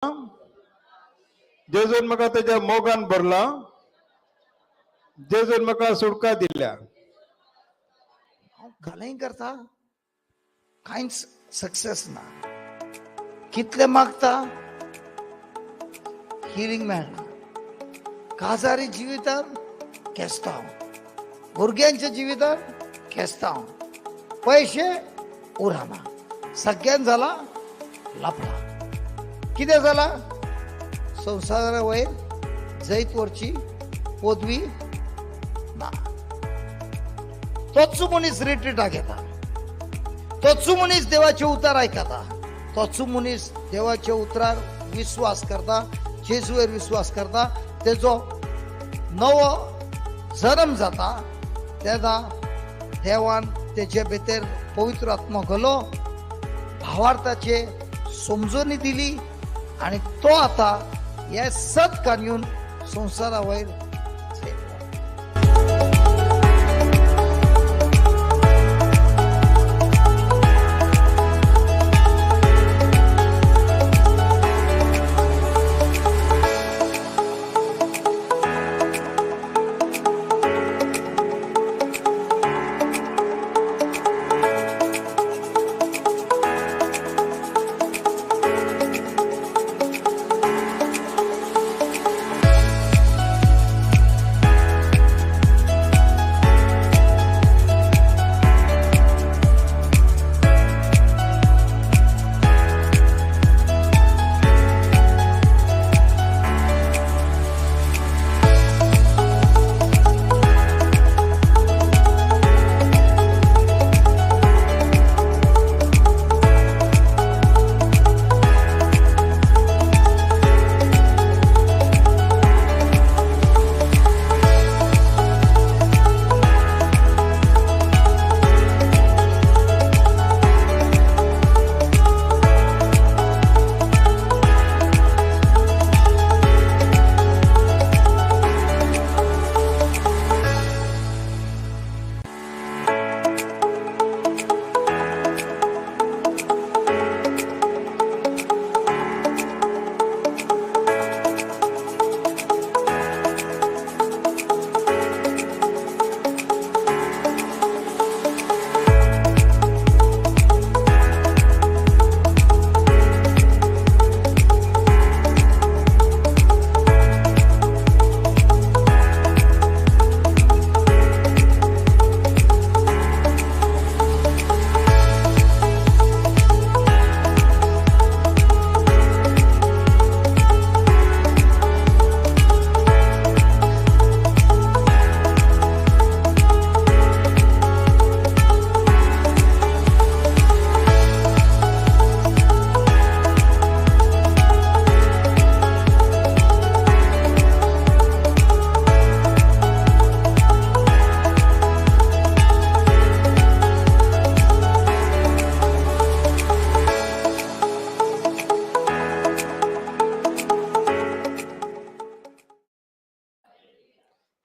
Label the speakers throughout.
Speaker 1: जेजून म्हाका तेज्या मोगान भरला, जेजून म्हाका सुटका दिल्या.
Speaker 2: हांव घालय करता, कांयच सक्सेस ना. कितले मागता हिलींग मेळना. काजारी जिवितांत केस्तांव, भुरग्यांच्या जिवितांत केस्तांव, पयशे उरना, सगळ्यान जाला लपडा. कितें जाला? संवसारा वयर जैत वरची पदवी ना. तोच मनीस रिट्रीटाक येता, तोच मनीस देवाचे उतार आयकता, तोच मनीस देवाच्या उतरार विस्वास करता, जेजूवर विस्वास करता, तेजो नवो जल्म जाता. तेन्ना देवान तेजे भितर पवित्र आत्मा घालो, भावार्थाचे समजणी दिली आनी तो आतां हे सत काडून संवसारा वयर.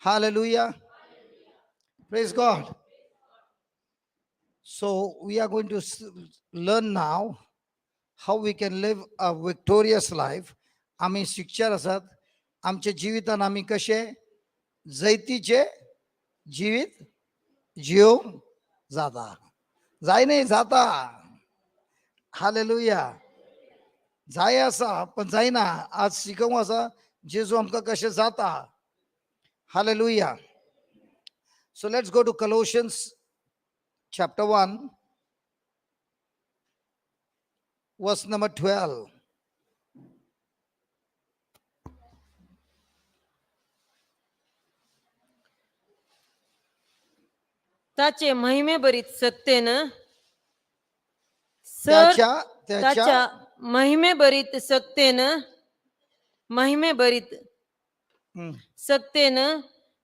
Speaker 2: Hallelujah. Praise God. So we are going to learn now how we can live a victorious life. आमी शिक्षर आसात, आमच्या जिवितान आमी कशे जैतीचे जिवीत जिवंक जाता, जाय न्ही जाता. हालेलुया. जाय आसा पण जायना. आज शिकोवंक आसा जेजू आमकां कशें जाता. Hallelujah. So let's go to Colossians chapter 1, verse number 12.
Speaker 3: ताचे महिमे भरीत सत्तेन सर
Speaker 2: त्याच्या त्याच्या
Speaker 3: ताच्या महिमे भरीत सत्तेन, महिमे भरीत सत्तेन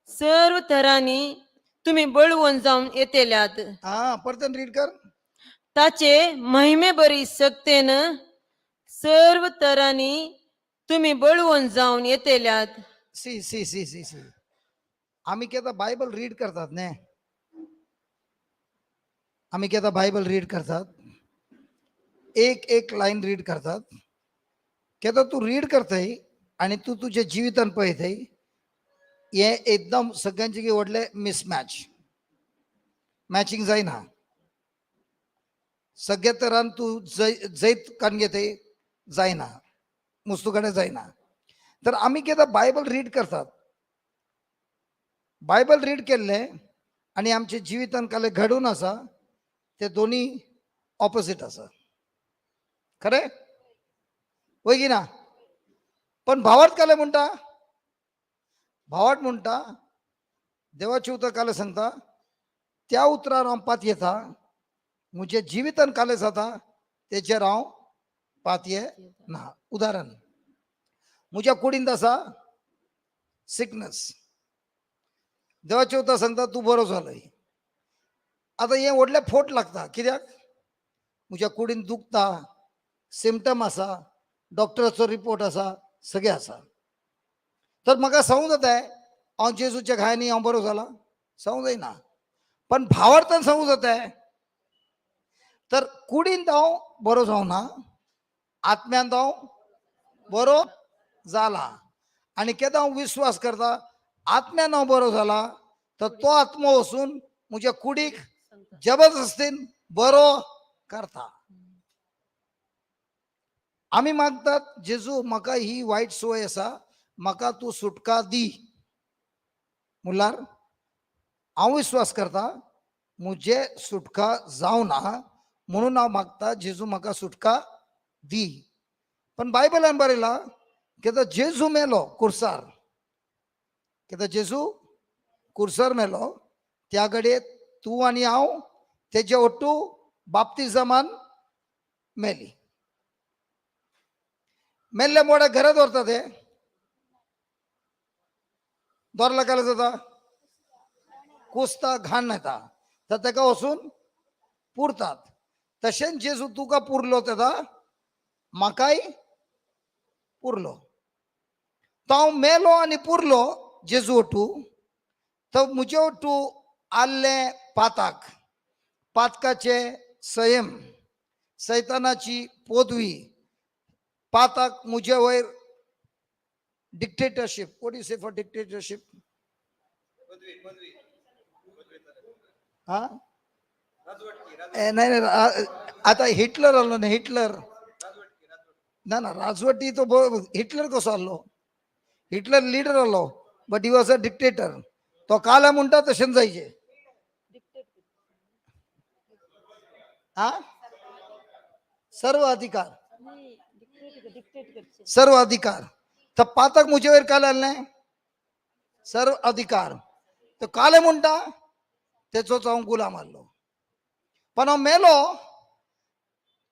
Speaker 3: सर्व थरांनी तुम्ही बळवून जावन येतेल्यात.
Speaker 2: हा, परतन रीड कर.
Speaker 3: ताचे महिमे भरीत सत्तेन सर्व तरांनी तुम्ही बळवून जावन येतेल्यात.
Speaker 2: सी सी सी सी सी, आम्ही केदा बायबल रीड करतात ने, आम्ही केदा बायबल रीड करतात, एक एक लाईन रीड करतात. केन्ना तूं रीड करताय आनी तूं तुज्या जिवितान पळयताय, हें एकदम सगळ्यांचे व्हडलें मिसमॅच, मॅचिंग जायना. सगळ्या तरान तूं जै जैत काडून घेताय जायना, मुस्तू कडेन जायना. तर आमी केन्ना बायबल रीड करतात, बायबल रीड केल्लें आनी आमच्या जिवितान काल घडून आसा ते दोनी ऑपोजीट आसा. खरें वय की ना? पण भावार्थ काले म्हणटा, भावार्थ म्हणटा देवाचें उतर काले सांगता, त्या उतरार हांव पातयेता, म्हज्या जिवितान काले जाता तेचेर हांव पातये ना. उदाहरण, म्हज्या कुडींत आसा सिकनस, देवाचें उतर सांगता तूं बरो जालोय. आतां हें व्हडलें फोट लागता, कित्याक म्हज्या कुडीन दुखता, सिमटम आसा, डॉक्टराचो रिपोर्ट आसा, सगळें आसा. तर म्हाका सांगूंक जाता हांव जेजूच्या घायांनी हांव बरो जाला, सांगूंक जायना. पण भावार्थान सांगूंक जाता. तर कुडीन हांव बरो जावना, आत्म्यान हांव बरो जाला. आनी केन्ना हांव विस्वास करता आत्म्यान हांव बरो जाला, तर तो आत्मो वचून म्हज्या कुडीक जबरदस्तीन बरो करता. आमी मागतात जेजू म्हाका ही वायट संवय आसा, म्हाका तूं सुटका दी. म्हणल्यार हांव विस्वास करता म्हजे सुटका जावना म्हणून हांव मागता जेजू म्हाका सुटका दी. पण बायबलान बरयलां की जेजू मेलो कुर्सार, की जेजू कुर्सार मेलो, त्या घडये तूं आनी हांव तेजे ओट्टू बाप्तिजमान मेली. मेल्ल्या मोड्याक घरा दवरता, ते दवरला काय जाता, कुसता, घाण येता, तर ताका वचून पुरतात. तशेंच जेजू तुका पुरलो तेदा म्हाकाय पुरलो. तो हांव मेलो आनी पुरलो जेजू ओटू, तर म्हजे ओटू आल्लें पाताक, पातकाचे संयम, सैतानाची पदवी, पाताक म्हजे वयर dictatorship. What you say for dictatorship? हा, ए, नाही नाही, आता हिटलर आलो ना, हिटलर. ना ना, राजवटी तो हिटलर कसो आसलो? हिटलर लिडर आसलो, but he was a dictator. तो काल म्हणटा तशेंच जायचे. हा, सर्व अधिकार, सर्व अधिकार. तर पातक म्हजे वयर काल आसलें सर्व अधिकार. तर काले म्हणटा तेचोच हांव गुलाम आसलो. पण हांव मेलो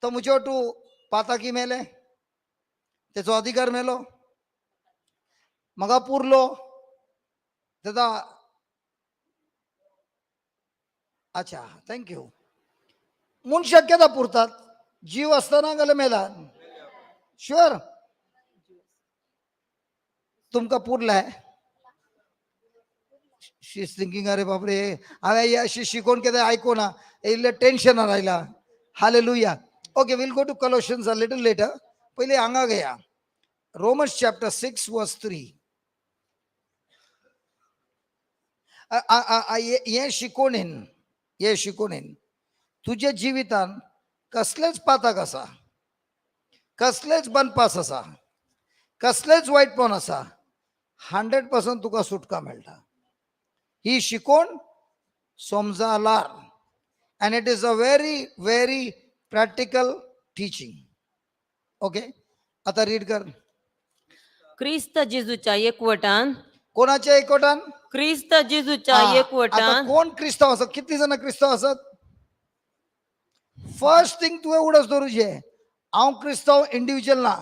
Speaker 2: तो म्हजे वटू पाताकी मेले, तेचो अधिकार मेलो, म्हाका पुरलो तेदा. अच्छा, thank you. मनशाक केन्ना पुरतात? जीव आसतना जाल्यार मेला? शुअर तुमकां पुरलाय? शी is thinking, अरे बापरे, हांवें ही अशी शिकोवन कितें आयकोना, इल्लें टेन्शनान आयला. Hallelujah. Okay, we'll go to Colossians a little later. पयलीं हांगा घेया, Romans chapter 6 verse 3. हे शिकोवणेन, हे शिकोवणेन तुज्या जिवितान कसलेच पातक आसा, कसलेच बनपास आसा, कसलेच वायटपण आसा, 100% तुका सुटका मेळटा. ही शिकोवण समजालार, and it is a very very practical teaching. Okay, आता रीड कर.
Speaker 3: क्रिस्त जेजूच्या एकवटान.
Speaker 2: कोणाच्या एकवटान?
Speaker 3: क्रिस्त जेजूच्या
Speaker 2: हा, आता
Speaker 3: एकवटान.
Speaker 2: कोण क्रिस्तांव आसत? कितली जाणां क्रिस्तांव आसत? फर्स्ट थिंग तुवें उडस दवरूचे, हांव क्रिस्तांव इंडिविज्युअल ना,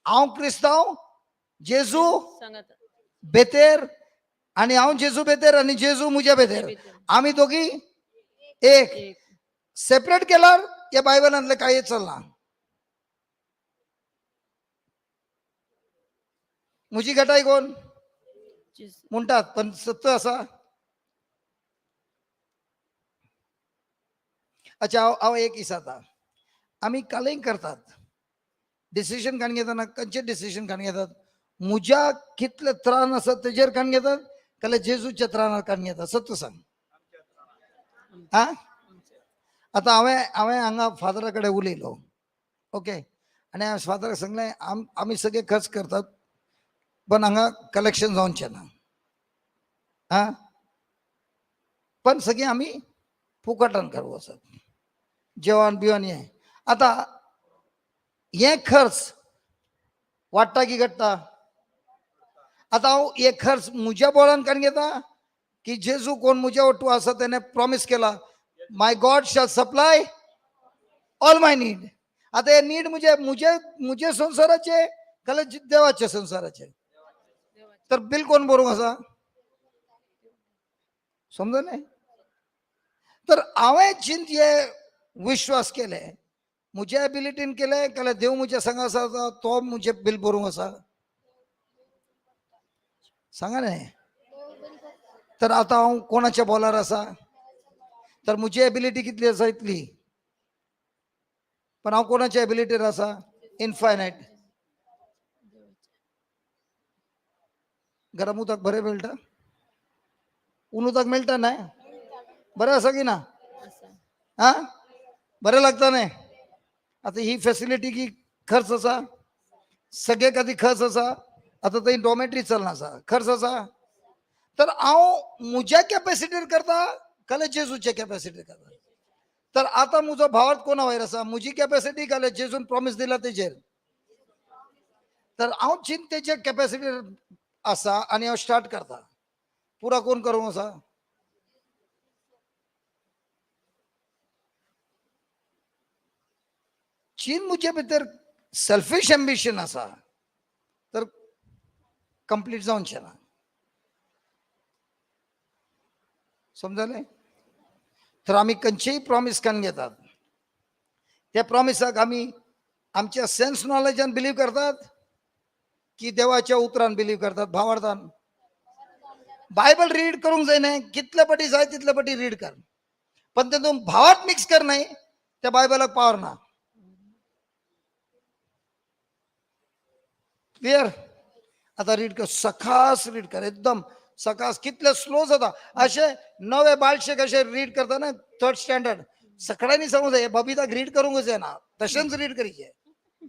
Speaker 2: हांव क्रिस्तांव जेजू
Speaker 3: सांगात.
Speaker 2: बेतेर, आनी हांव जेजू बेतेर आनी जेजू म्हज्या बेतेर, आमी दोगी एक.
Speaker 3: एक.
Speaker 2: सेपरेट केल्यार या बायबलांतलें कांय चलना. म्हजी घटाय कोण
Speaker 3: जेजू.
Speaker 2: म्हणटात, पण सत्य आसा. अच्छा, हांव हांव एक विचारता, आमी कालेंग करतात, डिसिजन काण घेताना खंयचे डिसिजन काण घेतात? मुज्या कितले त्राण आसा तेजेर काण घेतात, जाल्यार जेजूच्या त्राणार काण घेतात? सत्य सांग. हा, आतां हांवें हांगा फादरा कडेन उलयलो, ओके, आनी हांवें फादराक सांगलें, आमी सगळे खर्च करतात पण हांगा कलेक्शन जावचें ना. आं, पण सगळें आमी फुकटान करूं वचत जेवण बिवण हें. आतां हे खर्च वाडटा की घडटा? आतां हांव हे खर्च म्हज्या बोळान काडून घेता की जेजू कोण म्हज्या ओटू आसा तेणे प्रॉमीस केला, my God shall supply all my need. आतां हे नीड म्हजे म्हजे म्हजे संवसाराचे जाल्यार देवाचे संवसाराचे? तर बील कोण बरोवंक आसा, समजलें? तर हांवें चिंत विश्वास केले म्हज्या एबिलिटीन केले, जाल्यार देव म्हज्या संग आसा, तो म्हजें बील बरोवंक आसा? सांगा न्ही. तर आतां हांव कोणाच्या बोलार आसा? तर म्हजी एबिलिटी कितली आसा? इतली. पण हांव कोणाच्या एबिलिटीर आसा? इनफायनायट. गरम उदक बरें मेळटा, ऊन उदक मेळटा न्हय? बरें आसा की ना? आं, बरें लागता न्हय? आतां ही फेसिलिटी की खर्च आसा, सगळे खातीर खर्च आसा. आतां थंय डॉमेट्री चलना आसा, खर्च आसा. तर हांव म्हज्या कॅपेसिटीर करता जाल्यार जेजूच्या कॅपेसिटीर करता? तर आतां म्हजो भावार्थ कोणा वयर आसा? म्हजी कॅपेसिटी जाल्यार जेजून प्रॉमीस दिला तेजेर? तर हांव चिंतेच्या कॅपेसिटीर आसा आनी हांव स्टार्ट करता. पुरा कोण करूंक आसा? चीन म्हजे भितर सेल्फीश एम्बिशन आसा तर कंप्लीट जावचें ना. समजलें? तर आमी खंयचेय प्रॉमीस करून घेतात, त्या प्रॉमिसाक आमी आमच्या सेन्स नॉलेजान बिलीव करतात की देवाच्या उतरान बिलीव करतात? भावार्थान बायबल रीड करूंक जाय न्हय? कितले पटी जाय तितले पटी रीड कर, पण ते तूं भावात मिक्स कर न्हय, त्या बायबलाक पावर ना. क्लियर? आता रीड कर, सकास रीड कर, एकदम सकास. कितले स्लो जाता अशें नवे बाळशे कशे रीड करता ना, थर्ड स्टँडर्ड. सगळ्यांनी सांगू जाय, बबिताक रीड करूंक जायना, तशेंच रीड करीचे.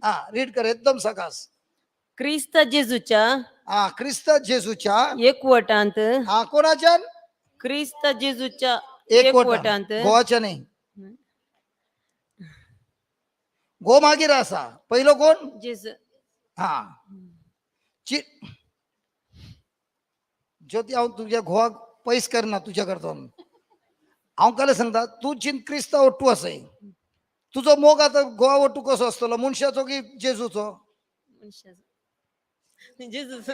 Speaker 2: हा, रीड कर एकदम सकास.
Speaker 3: क्रिस्त जेजूच्या
Speaker 2: हा, क्रिस्त जेजूच्या
Speaker 3: एकवटांत.
Speaker 2: हा, कोणाच्या?
Speaker 3: क्रिस्त जेजूच्या
Speaker 2: एकवटांत.
Speaker 3: एकवटांत.
Speaker 2: गोवाच्या नाही, गो मागीर आसा. पहिलो कोण?
Speaker 3: जेजू.
Speaker 2: हा, ज्योती, हांव तुज्या घोवाक पयस करना तुज्या करतो. हांव काल सांगता, तूं चिंत क्रिस्ता ओट्टू आसाय. तुजो मोग आतां गोवा ओट्टू कसो आसतलो, मनशाचो की जेजूचो?
Speaker 3: मनशाचो. जेजूचो.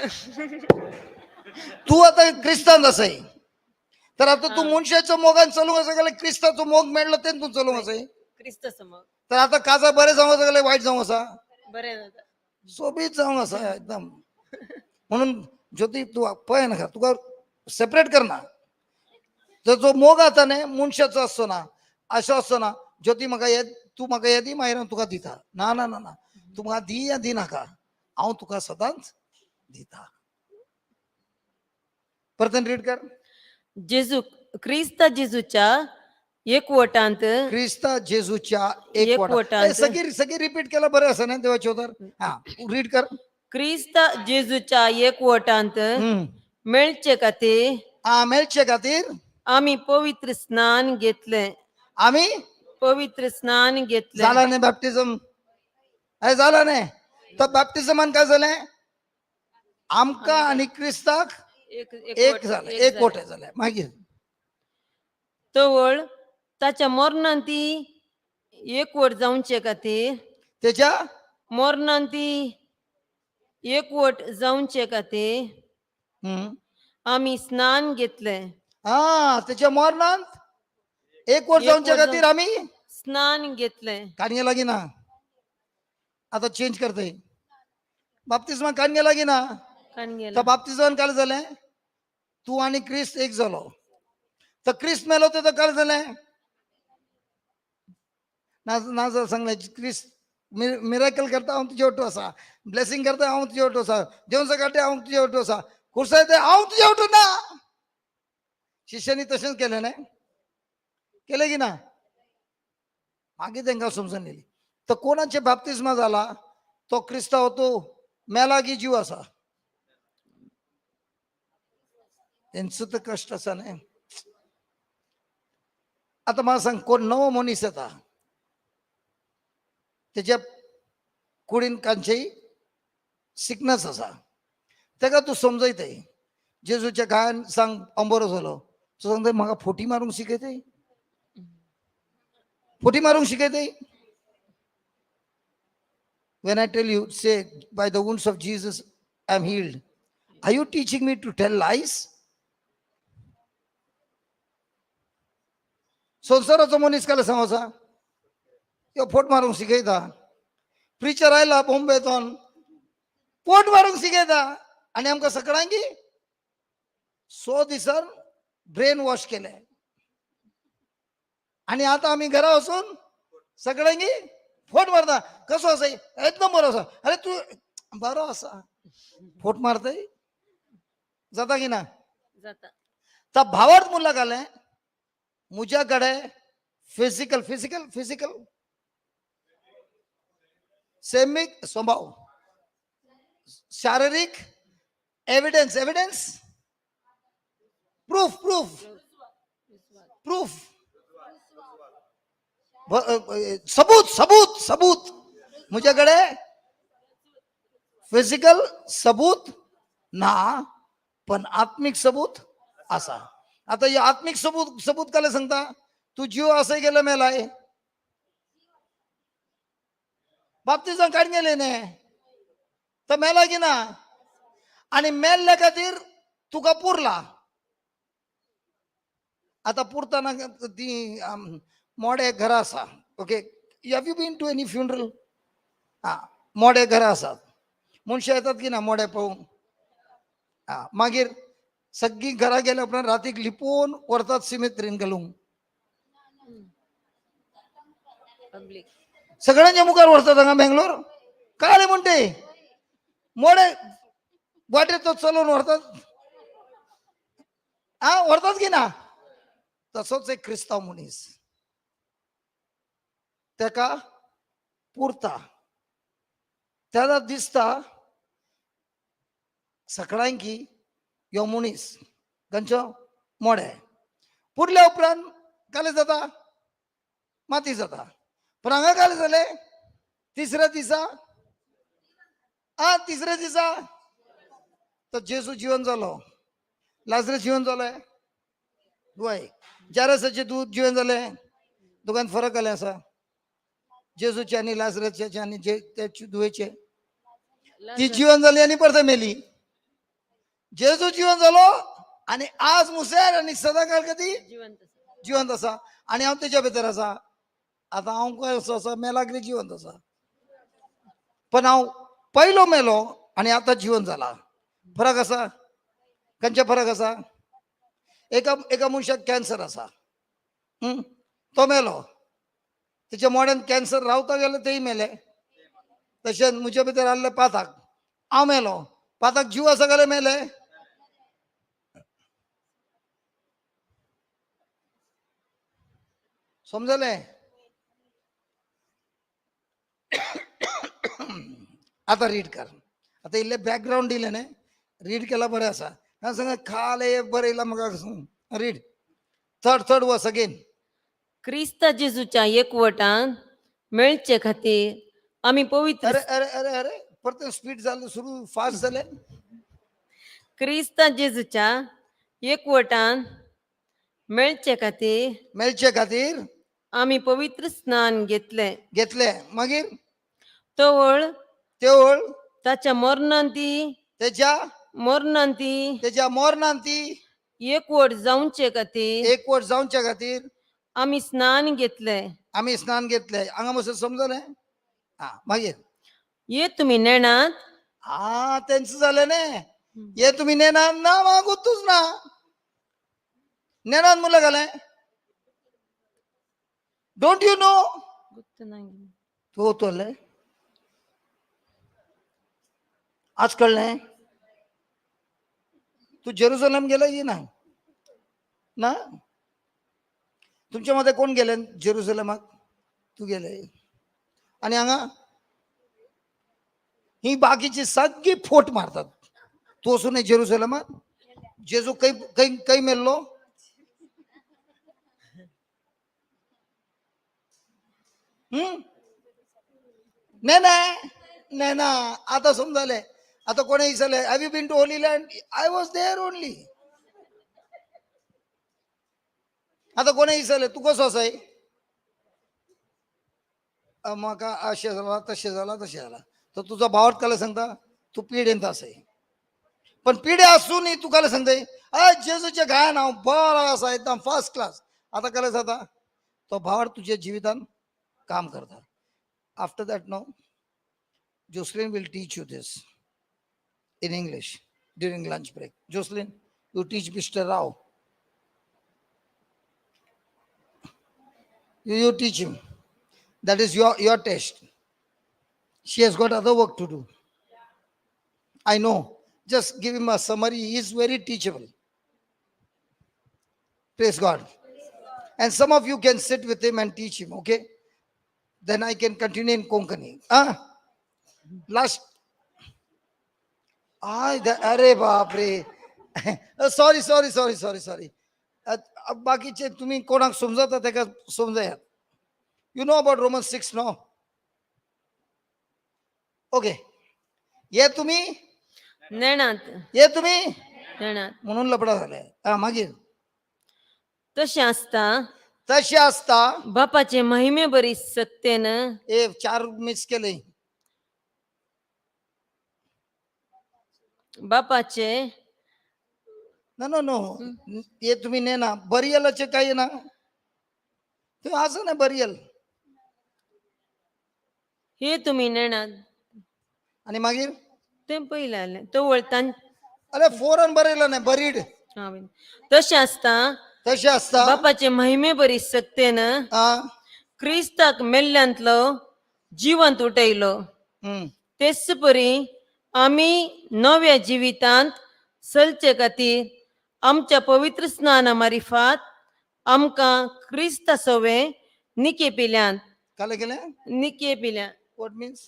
Speaker 2: तूं आतां क्रिस्तांत आसाय, तर आतां तूं मनशाचो मोगान चलूंक आसा जाल्यार क्रिस्ताचो मोग मेळ्ळो तेन तूं चलूंक आसाय?
Speaker 3: क्रिस्त समोर.
Speaker 2: तर आतां काजा बरें जावंक आसा जाल्यार वायट जावंक आसा?
Speaker 3: बरें जाता.
Speaker 2: सोबीत जावंक आसा एकदम. म्हणून ज्योती, तूं पळय नाका, तुका सेपरेट करना. तर जो मोग आतां न्ही मनशाचो आसचो ना, अशें आसचो ना, ज्योती म्हाका हे, तूं म्हाका हे दी, मागीर हांव तुका दिता. ना ना ना ना, तूं म्हाका दी या दी नाका, हांव तुका सदांच दिता. परतून रीड कर.
Speaker 3: जेजू, क्रिस्त जेजूच्या एकवटांत.
Speaker 2: क्रिस्ता जेजूच्या एक
Speaker 3: एकवटांत.
Speaker 2: सगळी सगळी रिपीट केला बरें आसा न्ही देवाचे उतर. हा, रीड कर.
Speaker 3: क्रिस्त जेजूच्या एकवटांत मेळचे खातीर.
Speaker 2: हा, मेळचे खातीर.
Speaker 3: आमी पवित्र स्नान घेतले.
Speaker 2: आमी
Speaker 3: पवित्र स्नान घेतले.
Speaker 2: झाला नाही बॅप्टिझम? अरे, झाला नाही? तर बॅप्टिझमान काय झालंय? आमका आणि क्रिस्ताक
Speaker 3: एक
Speaker 2: एक झालं, एक कोटे झाले. मागीर?
Speaker 3: तवळ ताच्या मरणान ती एकवट जावचे खातीर.
Speaker 2: त्याच्या
Speaker 3: मरणान ती एकवट जावचे खातीर आमी स्नान घेतले.
Speaker 2: हा, त्याच्या मरणात एक वट जावच्या
Speaker 3: एक वट.
Speaker 2: खातीर आम्ही
Speaker 3: स्नान घेतले.
Speaker 2: काणये लागी ना. आता चेंज करतय. बाप्तिस्मा काणये लागी ना.
Speaker 3: कान
Speaker 2: तर
Speaker 3: गेला.
Speaker 2: बाप्तिजमान काय झालंय? तू आणि क्रिस्त एक झालो. तर क्रिस्त मेलो तर काय झालंय? ना ना, सांगले क्रिस्त मिराकल करता हांव तुजे वटू आसा, ब्लेसिंग करता हांव तुजे वटू आसा, देवसा काडटे हांव तुजे वटू आसा, खुर्सायते हांव तुजे वटू ना. शिष्यांनी तशेंच केलें न्हय? केलें की ना? मागीर तांकां समजून येयली. तर कोणाचे बाप्तिस्मा जाला तो क्रिस्तांव, तो मेला की जीव आसा? तेंचो तर कश्ट आसा न्हय. आतां म्हाका सांग, कोण नवो मनीस येता, तेच्या कुडीन कांचेय सिकनस आसा, तेका तूं समजयताय, जेजूच्या घायान सांग हांव बरो जालो. तो सांगता, म्हाका फोटी मारूंक शिकयताय, फोटी मारूंक शिकयताय. When I tell you, say, by the wounds of Jesus, I am healed. Are you teaching me to tell lies? संवसाराचो मनीस काल सांगोसा यो फोट मारूंक शिकयता. प्रिचर आयला बॉम्बेतोन, फोट मारूंक शिकयता आनी आमकां सगळ्यांकी 100 दिसान ब्रेन वॉश केले आनी आतां आमी घरा वचून सगळ्यांकी फोट मारता. कसो आसा? एकदम बरो आसा. अरे, तूं बरो आसा, फोट मारतय. जाता की ना?
Speaker 3: जाता.
Speaker 2: तर भावार्थ म्हणला घालें, म्हज्या कडेन फिजिकल फिजिकल फिजिकल सैमीक स्वभाव, शारीरिक evidence, evidence, proof, proof, proof, सबूत, सबूत, सबूत. म्हज्या फिजिकल सबूत ना, पण आत्मिक सबूत आसा. आता हे आत्मिक सबूत, सबूत काले सांगता? तू जीव असं गेलं मेलाय, बाप्तिजम काढून गेले ने, तर मेला की ना? आणि मेल्ल्या खातीर तुका पुरला. आता पुरताना ती मोडे घरां आसा. Okay, have you been to any funeral? हा, मोडे घरां आसात, मनशां येतात की ना मोडे पळोवंक? हा, मागीर सगळीं घरां गेल्या उपरांत रातीक लिपोवन व्हरतात सिमेत्रीन घालूंक.
Speaker 3: पब्लिक.
Speaker 2: सगळ्यांच्या मुखार व्हरतात. हांगा बेंगलोर कळाले म्हणटे, मोडे वाटेर तो चलोवन व्हरतात. हा, व्हरतात की ना? तसोच एक क्रिस्तांव मनीस, तेका पुरता तेन्ना दिसता सगळ्यांकी ह्यो मनीस खंयचो मोडे. पुरल्या उपरांत काले जाता, माती जाता. पण हांगा काले जालें तिसऱ्या दिसा. आ, तिसऱ्या दिसा तर जेजू जिवन जालो, लाजरे जिवन जालें, वय जारसाचें दूद जिवन जालें. दोगांत फरक आलें आसा, जेजूचे आनी लाजराचे आनी जे त्या धुवेचे. ती जिवन जाली आनी परत मेली. जेजू जिवन जालो आनी आज मुसेर आनी सदांकाळ कधी
Speaker 3: जिवंत.
Speaker 2: जिवंत आसा आनी हांव तेच्या भितर आसा. आतां हांव कसो आसा? मेला कितें जिवंत आसा, पण हांव पयलो मेलो आनी आतां जिवन जाला. फरक आसा. खंयचे फरक आसा? एका एका मनशाक कॅन्सर आसा, तो मेलो, तेच्या मोड्यान कॅन्सर रावता गेले, तेय मेले. तशेंच म्हज्या भितर आहले पाताक, हांव मेलो, पाताक जीव आसा जाल्यार मेले. समजलें? आतां रीड कर. आतां इल्लें बॅकग्रावंड दिलें न्ही, रीड केला बरें आसा. हांव सांगा खाले बरयलां म्हाका. Read third third verse again.
Speaker 3: क्रिस्ता जेजूच्या एकवटान मेळचे खातीर आमी पवित्र
Speaker 2: अरे अरे अरे अरे, परत स्पीड जालें, सुरू फास्ट जालें.
Speaker 3: क्रिस्ता जेजूच्या एकवटान मेळचे खातीर
Speaker 2: मेळचे खातीर
Speaker 3: आमी पवित्र स्नान घेतले.
Speaker 2: घेतले. मागीर?
Speaker 3: तवळ
Speaker 2: तेवळ
Speaker 3: ताच्या मरणांती
Speaker 2: त्याच्या
Speaker 3: मरणांती
Speaker 2: त्याच्या मरणान ती
Speaker 3: एकवट जावचे खातीर
Speaker 2: एकवट जावच्या खातीर
Speaker 3: आमी स्नान घेतले.
Speaker 2: आमी स्नान घेतले. हांगा मातशें समजलें. हा, मागीर?
Speaker 3: ये तुमी नेणात.
Speaker 2: हा, तेंच जालें न्ही. हे तुमी नेनात ना, म्हाका गोत्तूच ना. नेनात म्हणल्यार घालें, don't you know? तूं वतले. आज कळ्ळें? तू जेरुसलम गेला ये ना ना? तुमच्या मध्ये कोण गेले जेरुसलेमाक? तू गेले. आणि हांगा ही बाकीची सगळी फोट मारतात. तू वचून जेरुसलेमाक? जेजू खंय खंय खंय मेल्लो? हम्म, नाही नाही नाही ना. आता समजाले. आता कोणी विचारले, "Have you been to Holy Land?" "I was there only." आता कोणी विचारले, "तू कसं असाय?" म्हाका अशें जाला, तशें जाला, तशें जाला. तर तुजो भावार्थ काले सांगता, तूं पिडेंत आसाय. पण पिडे आसूनय तूं काले सांगताय, "अय, जेजूच्या घायान हांव बरो आसा, एकदम फर्स्ट क्लास." आतां काले जाता, तो भावार्थ तुज्या जिवितान काम करता. After that, no, Jocelyn will teach you this in English during lunch break. Jocelyn, you teach Mr. Rao. You teach him. That is your test. She has got other work to do. I know. Just give him a summary. He is very teachable. Praise God. And some of you can sit with him and teach him, okay? Then I can continue in Konkani. Ah, last. I, अरे बापरे, sorry sorry sorry sorry sorry. बाकीचे तुम्ही कोणाक समजता तेका समजयात. You know about Roman 6, no? Okay. ये तुम्ही
Speaker 3: नेणात.
Speaker 2: ये तुम्ही
Speaker 3: नेणात.
Speaker 2: म्हणून लपडा झालाय. हा, मागीर?
Speaker 3: तशें आसता
Speaker 2: तशें आसता
Speaker 3: बापाचे महिमे बरी सक्तेन
Speaker 2: ए, चार मिस केले.
Speaker 3: बापाचे
Speaker 2: नो नो नो, हे तुम्ही नेना बरियलाचे काही ना, तुम्ही असं नाही बरियल.
Speaker 3: हे तुम्ही नेणात.
Speaker 2: आणि मागीर?
Speaker 3: तें पयलें आलें तवळ तां
Speaker 2: अरे, फोरन बरयलं नाही, बरीड.
Speaker 3: हा, तशें आसता
Speaker 2: तशें आसता
Speaker 3: बापाचे महिमे बरी सक्तेन
Speaker 2: हा
Speaker 3: क्रिस्ताक मेल्ल्यांतलो जिवंत उठयलो. तेच परी आमी नव्या जिवितांत चलचे खातीर आमच्या पवित्र स्नाना मारिफात आमकां क्रिस्ता सवें निके पिल्यात.
Speaker 2: काले केले?
Speaker 3: निके पिल्या.
Speaker 2: What means?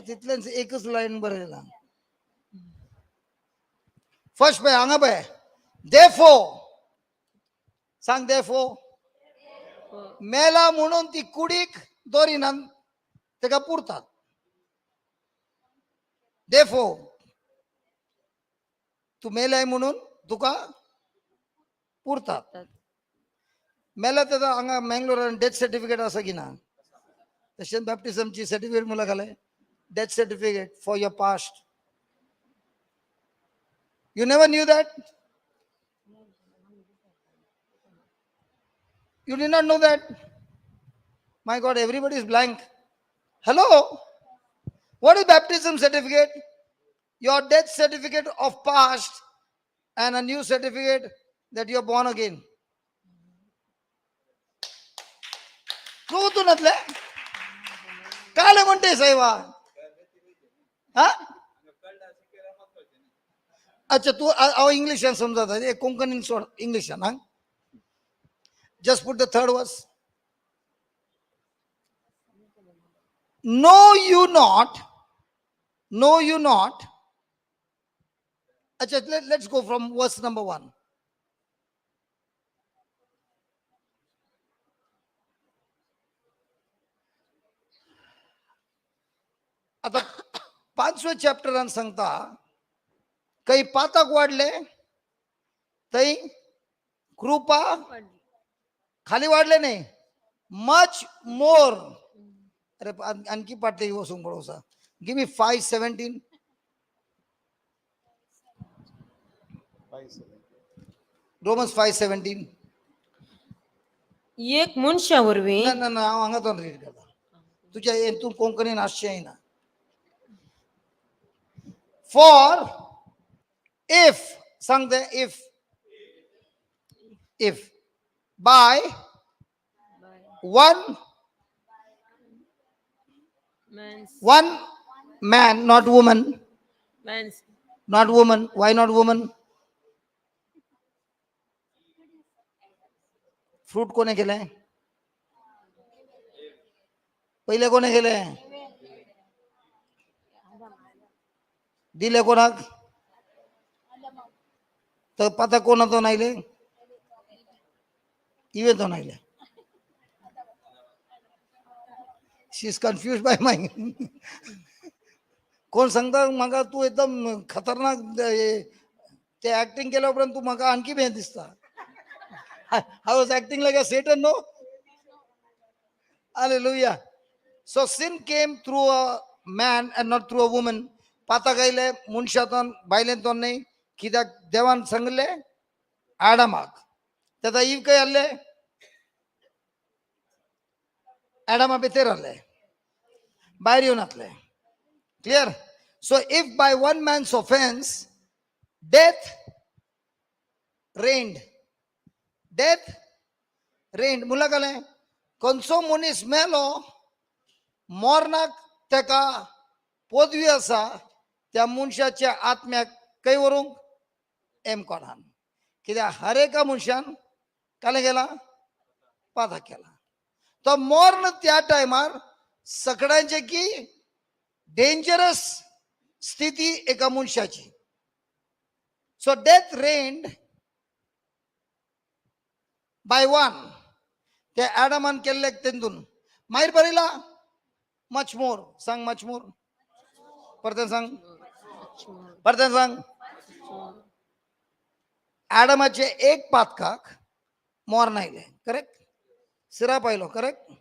Speaker 2: तितलेंच एकच लाईन बरयला. फर्स्ट पळय, हांगा पळय, देफो सांग, देफो मेला म्हणून ती कुडीक दवरिनात, तेका पुरतात. देफो तू मेलाय म्हणून तुका पुरतात. मेला तेका हांगा मँगलोरान डेथ सर्टिफिकेट आसा की ना? तशेंच बॅप्टिझमची सर्टिफिकेट म्हणल्यार घाले, death certificate for your past. You never knew that? You did not know that? My God, everybody is blank. Hello, what is baptism certificate? Your death certificate of past and a new certificate that you are born again. तू तू नसले काल म्हणते साहेबा. हा, अच्छा, तू हांव इंग्लिशान समजता. हे कोंकणीन सोड, इंग्लिशान. हा, just put the third verse. Know you not, know you not. अच्छा, let's go from verse number 1. आता पांचव्या चॅप्टरान सांगता, काही पातक वाढले तै कृपा खाली वाढले नाही, मच मोर. अरे, आणखी पाटले वसून पळोवचा. Give me 5:17. Romans 5:17.
Speaker 3: एक मनशा वरवीं
Speaker 2: ना ना ना, हांव हांगा तो रीड करता. तुज्या हेतून कोंकणीन आसचें ना. फॉर if, सांगते, if by one one Man, not woman.
Speaker 3: Man's.
Speaker 2: Not woman. Why not woman? Fruit कोणे केलंय? पहिले कोणे केले? दिले कोणाक? तर पाता कोणा तो नायले? इवे तो नायले. She is confuse by my. कोण सांगता म्हाका तू एकदम खतरनाक, ते ऍक्टिंग केल्या उपरांत तू म्हाका आणखी भें दिसता. I was acting like a Satan, no? Hallelujah. So sin came through a man and not through a woman. पाताक आयले मनशातोन बायलेंतोन न्ही, कित्याक देवान सांगले आडामाक. तेता इव खंय आहले? एडमा भितर आहले, भायर येवन आसले. Clear? So if by one man's offence death reigned, death reigned म्हणल्यार कळ्ळें? खंयचो मनीस मेलो, मरणाक तेका पदवी आसा त्या मनशाच्या आत्म्याक खंय व्हरूंक? एमकोणान. कित्याक हर एका मनशान कालें केलां? पाता केला. तो मर्ण त्या टायमार सगळ्यांचे की डेंजरस स्थिती एका मनशाची. So death reigned by one, ते ॲडमान केल्ले तेंतून. मागीर बरयला मच मोर. सांग मच मोर. परतें सांग, परतें सांग. ॲडमाचे एक पातकाक मरण आयलें, करेक्ट? सिराप आयलो, करेक्ट?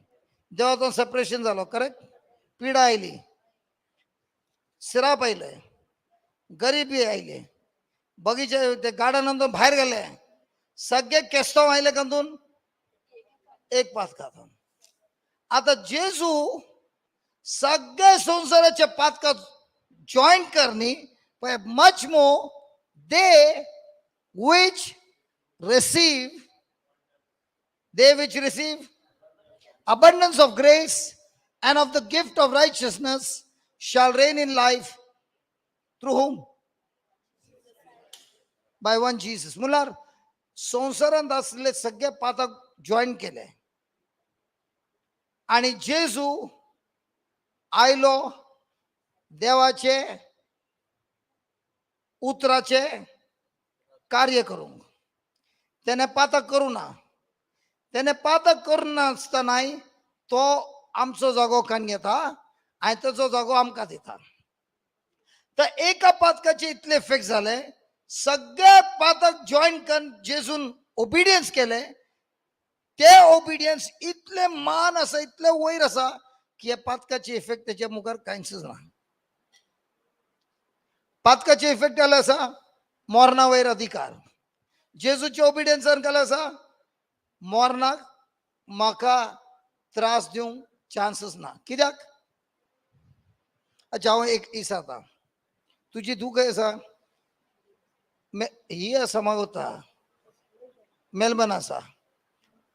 Speaker 2: देवाचो सेपरेशन जालो, करेक्ट? पिडा आयली, सिराप आयले, गरिबी आयली, बगीचे ते गार्डनांतून भायर गेले, सगळे केस्तांव आयले कंतून एक पातकातून. आता जेजू सगळे संवसाराचे पातकां जॉईन करणी, much more they which receive, they which receive abundance of grace and of the gift of righteousness shall reign in life through whom? By one Jesus. म्हणल्यार संवसारांत असले सगळे पातक जॉईन केले आणि जेजू आयलो देवाचे उतराचे कार्य करूंक. त्याने पातक करू ना. त्याने पातक करूं नासतनाय तो आमचो जागो कान घेता आनी ताचो जागो आमकां दिता. तर एका पातकाचे इतले इफेक्ट जाले, सगळे पातक जॉईन करून जेजून ओबिडियन्स केले. ते ओबिडियन्स इतले मान आसा, इतले वयर आसा की ह्या पातकाचे इफेक्ट तेच्या मुखार कांयच ना. पातकाचे इफेक्ट आले आसा मरणा वयर अधिकार. जेजूच्या ओबिडियन्सान केलें आसा मरणाक म्हाका त्रास दिवंक चान्सच ना. कित्याक? अच्छा, हांव एक विचारता, तुजी धूव खंय आसा? ही आसा मागोता मेलबर्न आसा.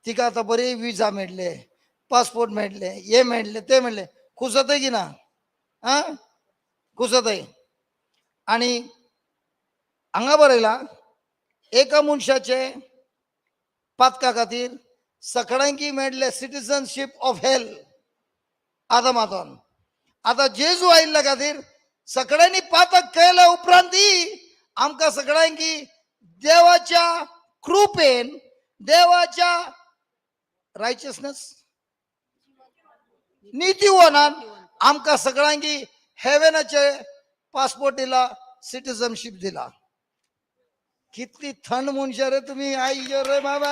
Speaker 2: तिका आतां बरी विजा मेळ्ळे, पासपोर्ट मेळ्ळे, हे मेळ्ळे, ते मेळ्ळे. खूश जातय की ना? आं, खूश जातय. आनी हांगा बरयलां, एका मनशाचे पातका खातीर सगळ्यांकी मेळ्ळे सिटीजनशीप ऑफ हेल आदमातोन. आतां जेजू आयिल्ल्या खातीर सगळ्यांनी पातक केल्या उपरांतय आमकां सगळ्यांकी देवाच्या कृपेन, देवाच्या रायचियसनेस नितीवनान आमकां सगळ्यांकी हेवेनाचे पासपोर्ट दिला, सिटीजनशीप दिला. कितली थंड मनशां रे तुमी. आई रे बाबा,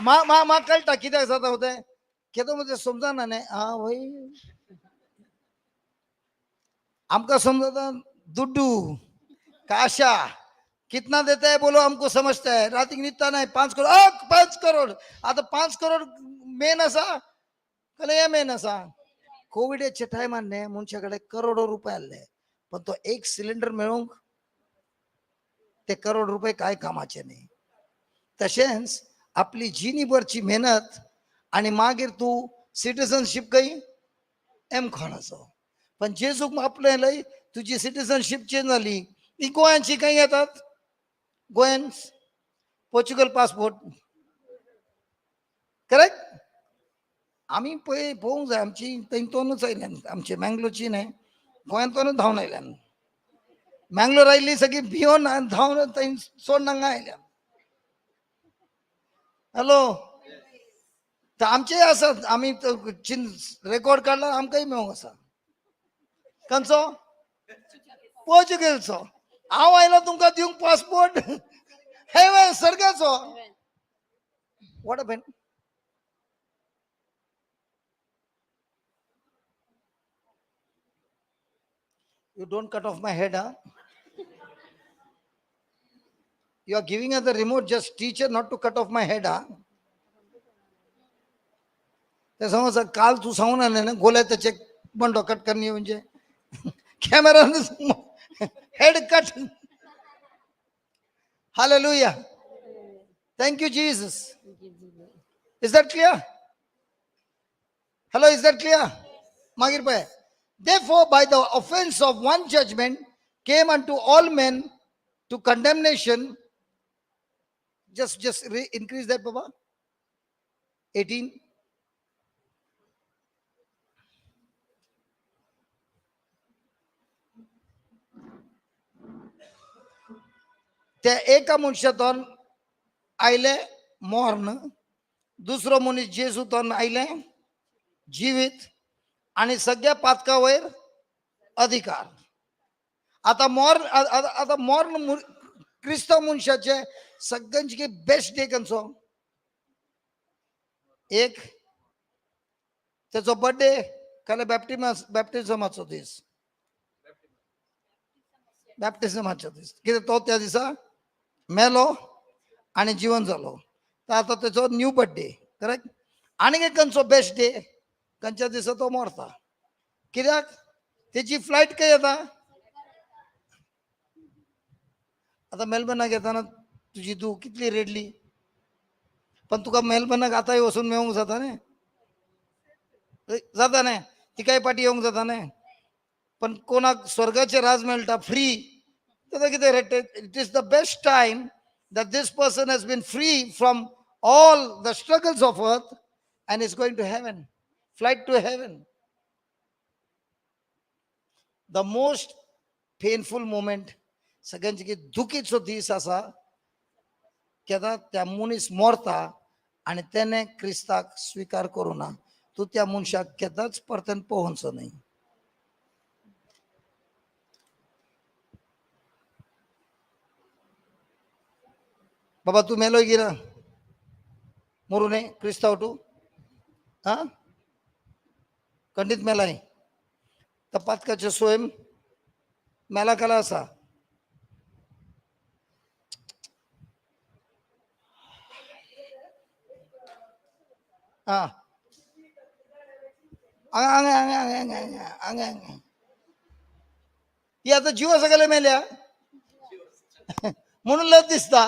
Speaker 2: मा मा मा कळटा कित्याक जाता तें. केदो म्हणजे समजना न्ही. आं वय, आमकां समजता दुड्डू काशा कितना देता है बोलो, हमको समझता है. रातीक न्हिदता नाही. 5 करोड, 5 करोड. आता 5 करोड मेन आसा कले हे मेन आसा. कोविडाच्या टायमार न्ही मनशा कडेन करोडो रुपये आसले, पण तो एक सिलिंडर मेळूंक ते करोड रुपये काय कामाचे न्ही. तशेंच आपली जिणीभरची मेहनत आणि मागीर तूं सिटीजनशीप खंय एम कोणाचो. पण जेजूक आपलें लय तुजी सिटीजनशीप चेंज जाली. ती गोंयांची खंय येतात, गोयन्स पोर्चुगल पासपोर्ट, करेक्ट. आमी पळय पळोवंक जाय, आमची थंयतोनूच आयल्यान, आमचे मँगलोरची न्हय, गोंयांतूनच धांवन आयल्यान. मँगलोर आयिल्ली सगळी भियोन धांवन थंय सोडून हांगा आयल्यान. हॅलो, तर आमचेय आसात, आमी रेकॉर्ड काडला, आमकांय मेळोंक आसा. खंयचो? पोर्चुगेलचो. हांव आयलो तुमकां दिवंक पासपोर्ट हे सर्गाचो. What happen? You don't cut off my head, हा. You are giving her the remote, just teach her not to cut off my head, हा. ते समज काल तू सांगून आले ना, गोल्या त्याचे बंडो कट करणे म्हणजे camera head cut. Hallelujah. Thank you Jesus. Is that clear? Hello, is that clear? मागीर पळय. Therefore, by the offense of one judgment came unto all men to condemnation. Just increase that, Baba. 18. त्या एका मनशातून आयले मर्ण, दुसरो मनीस जेजूतून आयले जिवीत आणि सगळ्या पातका वयर अधिकार. आता मॉर्न, आता मॉर्न क्रिस्तांव मनशाचे सगळ्यांचे बेस्ट डे खंयचो? एक तेचो बर्थडे, काल बॅप्टिझमाचो दीस, बॅप्टिझमाचो दीस. कित्याक तो त्या दिसा मेलो आनी जिवन जालो. तर आतां तेचो न्यू बर्थडे, करेक्ट. आनीक एक खंयचो बेस्ट डे? खंयच्या दिसा तो मरता? कित्याक तेची फ्लायट खंय येता? आतां मेलबर्नाक येताना तुजी धूव कितली रेडली, पण तुका मेलबर्नाक आतांय वचून मेळूंक जाता न्ही, जाता न्ही, तिकाय पाटी येवंक जाता न्ही. पण कोणाक स्वर्गाचें राज मेळटा फ्री, तेका कितें रेडटे? It is the best time that this person has been free from all the struggles of earth and is going to heaven, flight to heaven. The most painful moment, सगळ्यांचे दुखीचो दीस आसा, केन्ना त्या मनीस मरता आनी तेणे क्रिस्ताक स्विकार करूं ना, तूं त्या मनशाक केन्नाच परत्यान पळोवचो न्हय. बाबा तूं मेलोय गिरा मरूं न्हय क्रिस्तांव तूं, आं खंडीत मेलाय. तर पातकाचें स्वयं मेला खाला आसा. आं हांगा हांगा हांगा हांगा हांगा हांगा हांगा ही आतां जिवा सगळे मेल्या म्हणून लज दिसता.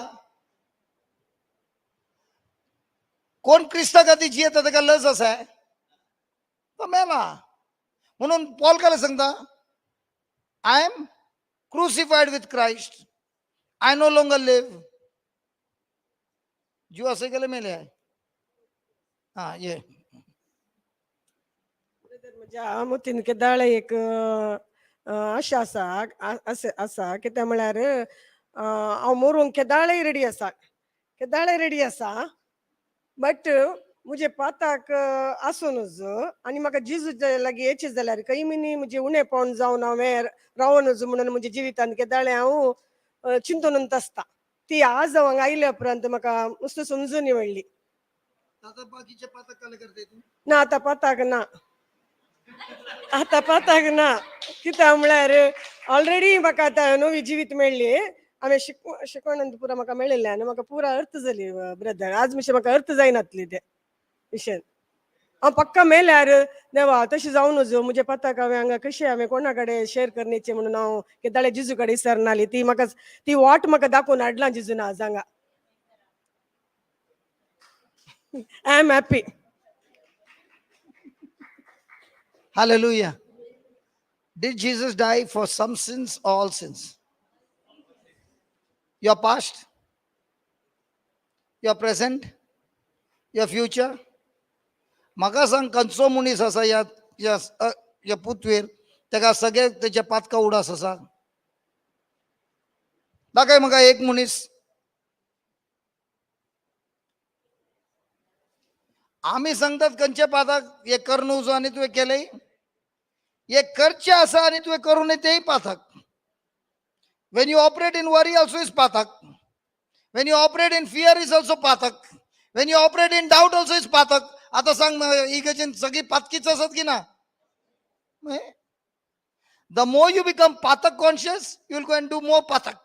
Speaker 2: कोण क्रिस्ता खातीर जियेता ताका लज आसा, तो मेला. म्हणून पॉल काय सांगता, I am crucified with Christ, I no longer live. जीव असे गेले मेले. हा ये.
Speaker 4: म्हज्या मतीन केदाळ एक आशा आसा, आसा कितें म्हळ्यार हांव मरूंक केदाळय रेडी आसा, केदाळय रेडी आसा, बट म्हजे पाताक आसूं नजो आनी म्हाका जेजूच्या लागीं येचें जाल्यार खंय मिनी म्हजें उणेपण जावन हांवें रावूं नजो म्हणून म्हज्या जिवितान केदाळें हांव चिंतून आसता. ती आज हांव हांगा आयल्या उपरांत म्हाका मस्त समजून मेळ्ळी.
Speaker 2: आता बाकीचे पातक काले करते तूं?
Speaker 4: ना, आतां पाताक ना, आतां पाताक ना. कित्याक म्हळ्यार ऑलरेडी म्हाका आतां नवी जिवीत मेळ्ळी. हांवें शिकवण पुरा म्हाका मेळिल्लें आनी म्हाका पुरा अर्थ जाली ब्रदर. आज मातशें म्हाका अर्थ जायनातली ते विशयान. हांव पक्का मेल्यार देवा तशें जावं नजो, म्हजें पाताक हांवें हांगा कशें हांवें कोणा कडेन शेर करण्याचें म्हणून हांव केदाळे जेजू कडेन विसरनाली. ती म्हाका ती वाट म्हाका दाखोवन हाडला जेजून आज हांगा. I am happy.
Speaker 2: Hallelujah. Did Jesus die for some sins or all sins? Your past, your present, your future? म्हाका सांग, खंयचो मनीस आसा ह्या ह्या ह्या पुतवेर, ताका सगळे तेच्या पातका उडास आसा? दाखय म्हाका एक मनीस. आमी सांगतात खंयचे पातक हे करून उजो आनी तुवें केलें, हे करचें आसा आनी तुवें करूं न्हय तेय पातक. When you operate in worry also is पातक. When you operate in fear is also पातक. When you operate in doubt also is पातक. आता सांग, इगर्जेन सगळी पातकीच आसात की ना? The more you become पातक conscious, you will go and do more पातक.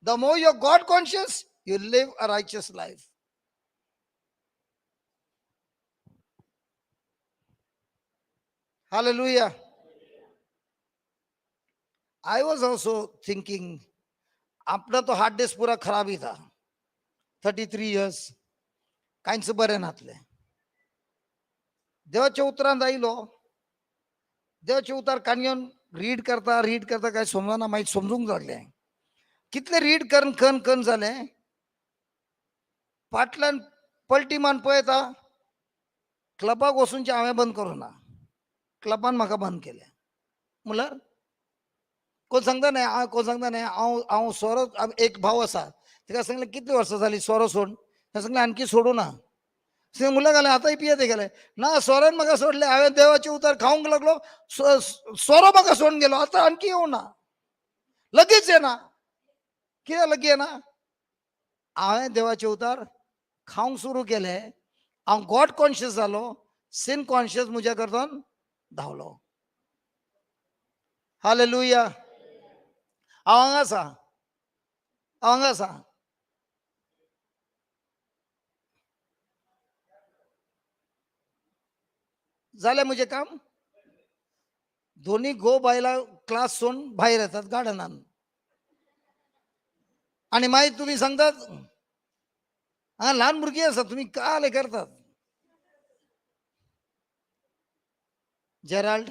Speaker 2: The more you God conscious, you live a righteous life. Hallelujah. I was also thinking, अपना तो हार्ड डिस्क पूरा खराब ही था. 33 इयर्स कांयच बरें नातलें. देवाच्या उतरान आयलो, देवाचे उतार कान घेवन रीड करता रीड करता, काय समजना. मागीर समजूंक लागलें. कितले रीड करून कन कन जालें, फाटल्यान पलटी मान पळयता, क्लबाक वचूनचें हांवें बंद करूं ना, क्लबान म्हाका बंद केलें. म्हणल्यार कोण सांगता न्हय, हांव कोण सांगता न्हय, हांव हांव सोरो, एक भाव आसा, ताका सांगलें, कितली वर्सां जालीं सोरो सोड? ताणें सांगलें, आणखी सोडूं ना. मुलं घालें, आतांय पियेत गेले ना. सोऱ्यान म्हाका सोडलें, हांवें देवाचे उतर खावंक लागलो, सोरो म्हाका सोडून गेलो. आतां आणखी येवना, लगेच येना. कित्याक लगीच येना? हांवें देवाचे उतर खावंक सुरू केलें, हांव गॉड कॉन्शियस जालो, सिन कॉन्शियस म्हज्या करतान धांवलो. हालेलुया. हांव हांगा आसा, हांव हांगा आसा. जालें म्हजें काम. दोन्ही घोव बायलां क्लास सोडून भायर येतात गार्डनान आणि मागीर तुमी सांगतात, हांगा ल्हान भुरगीं आसा, तुमी काल हें करतात. जेराल्ड,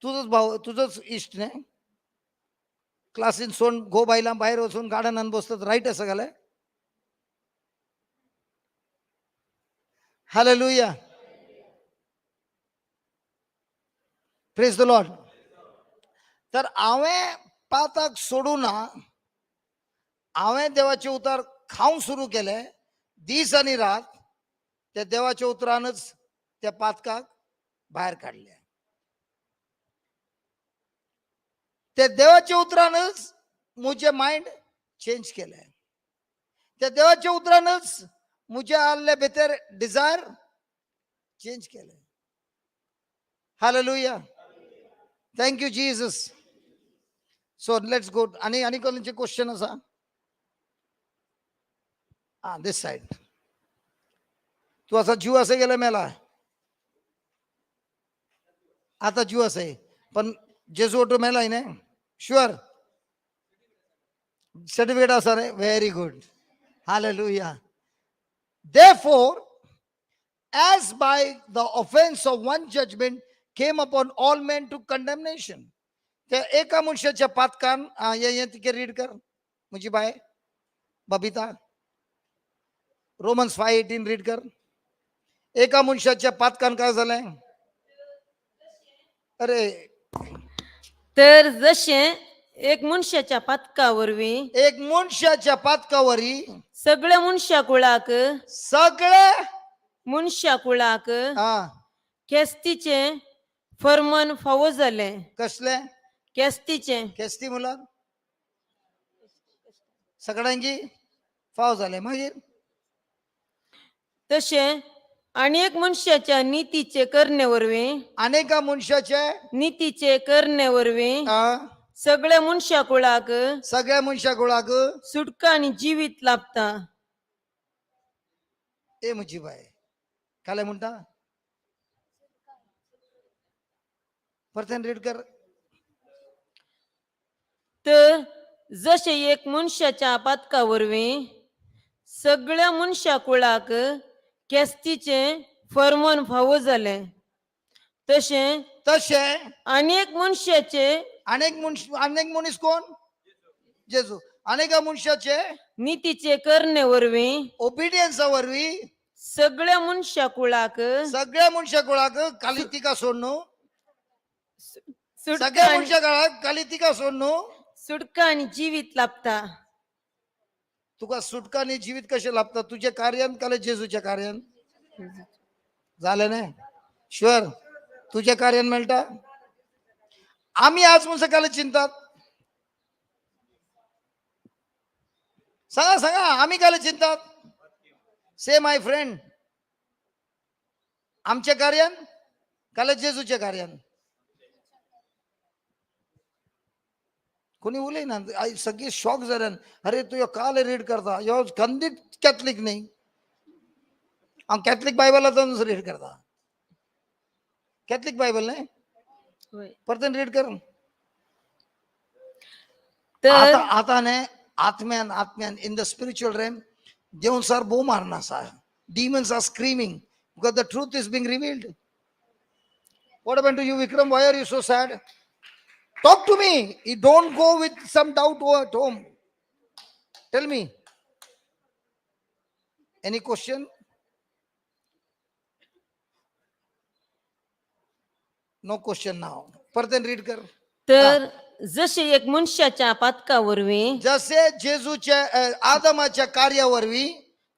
Speaker 2: तुजोच भाव, तुजोच इश्ट न्ही? क्लासीन सोडून घोव बायलां भायर वचून गार्डनान बसतात, रायट आसा घाले? Hallelujah. Praise the Lord. तर हांवें पाताक सोडूं ना. हांवें देवाचे उतर खावंक सुरू केलें दीस आनी रात. त्या देवाच्या उतरानच त्या पातकाक भायर काडलें. त्या देवाच्या उतरानच म्हजें मायंड चेंज केलें. त्या देवाच्या उतरानच म्हज्या आहले भितर डिजायर चेंज केलें. Hallelujah. Thank you, Jesus. So let's go. आनी आनी कोणाचे क्वेश्चन आसा? आं, दीस सायड. तूं आसा जीव आसा गेले मेला? आता जीव आसा, पण जेजू ओटो मेलाय न्ही? शुअर? सर्टिफिकेट आसा रे? Very good. Hallelujah. Therefore, as by the offense of one, judgment came upon all men to condemnation. त्या एका मनशाच्या पातकान, हे हे तिके रीड कर म्हजी बाय बबिता. रोमन्स 5:18 रीड कर. एका मनशाच्या पातकान काय जालें? अरे.
Speaker 3: तर जशें एक मनशाच्या पातका वरवीं
Speaker 2: एक मनशाच्या पातकावरी
Speaker 3: सगळ्या मनशा कुळाक
Speaker 2: सगळे
Speaker 3: मनशा कुळाक
Speaker 2: हा
Speaker 3: केस्तीचें फर्मान फावो जालें.
Speaker 2: कसले?
Speaker 3: केस्तीचें.
Speaker 2: केस्ती मुलां सगळ्यांची फाव जाले. मागीर?
Speaker 3: तशें आनी एक मनशाच्या नितीचे करणे वरवीं
Speaker 2: अनेका मनशाचे
Speaker 3: नितीचे करणे वरवीं सगळ्या मनशा कुळाक
Speaker 2: सगळ्या मनशा कुळाक
Speaker 3: सुटका आनी जिवीत लाभता.
Speaker 2: ए म्हजी बाय, काय म्हणटा? परत्यान रीड कर.
Speaker 3: तर जशें एक मनशाच्या पातका वरवीं सगळ्या मनशा कुळाक केस्तीचें फर्मान फावो जालें, तशें
Speaker 2: तशें
Speaker 3: अनेक मनशाचे
Speaker 2: अनेक मनीस, अनेक मनीस कोण? जेजू. अनेका मनशाचे
Speaker 3: नितीचे करणे वरवीं
Speaker 2: ओबिडियन्सा वरवीं
Speaker 3: सगळ्या मनशा कुळाक
Speaker 2: सगळ्या मनशा कुळाक काली तिका सोडणू,
Speaker 3: सुटका
Speaker 2: सगळ्या
Speaker 3: आनी-
Speaker 2: मनशा कुळाक काली तिका सोडणू
Speaker 3: सुटका आनी जिवीत लाभता.
Speaker 2: तुका सुटका आणि जीवित कशें लाभता? तुझ्या कार्यान काले जेजूच्या कार्यान? झालं नाही शुअर? तुझ्या कार्यान मेळटा? आमी आज म्हणून सकाळी चिंतात. सांगा सांगा, आमी काल चिंतात? से my friend, आमच्या कार्यान काल जेजूच्या कार्यान? कोणी उलयना, सगळी शॉक जाल्यान. अरे तूं ह्यो काल रीड करता, ह्यो खंदीत कॅथलीक न्ही? हांव कॅथलीक बायबलांतून रीड करता. कॅथलीक बायबल न्ही?
Speaker 3: होय.
Speaker 2: परतून रीड कर.
Speaker 3: तर
Speaker 2: आता आता न्ही, आत्म्यान आत्म्यान in the spiritual RAM Devsar बोव मारून आसा. Demons are screaming because the truth is being revealed. What happen to you, Vikram? Why are you so sad? Talk to me. You don't go with some doubt at home. Tell me, any question? No question now. परतून read कर.
Speaker 3: तर जसे एक मनशाच्या पातका वरवीं
Speaker 2: जसे जेजूच्या आदमाच्या कार्यावरवी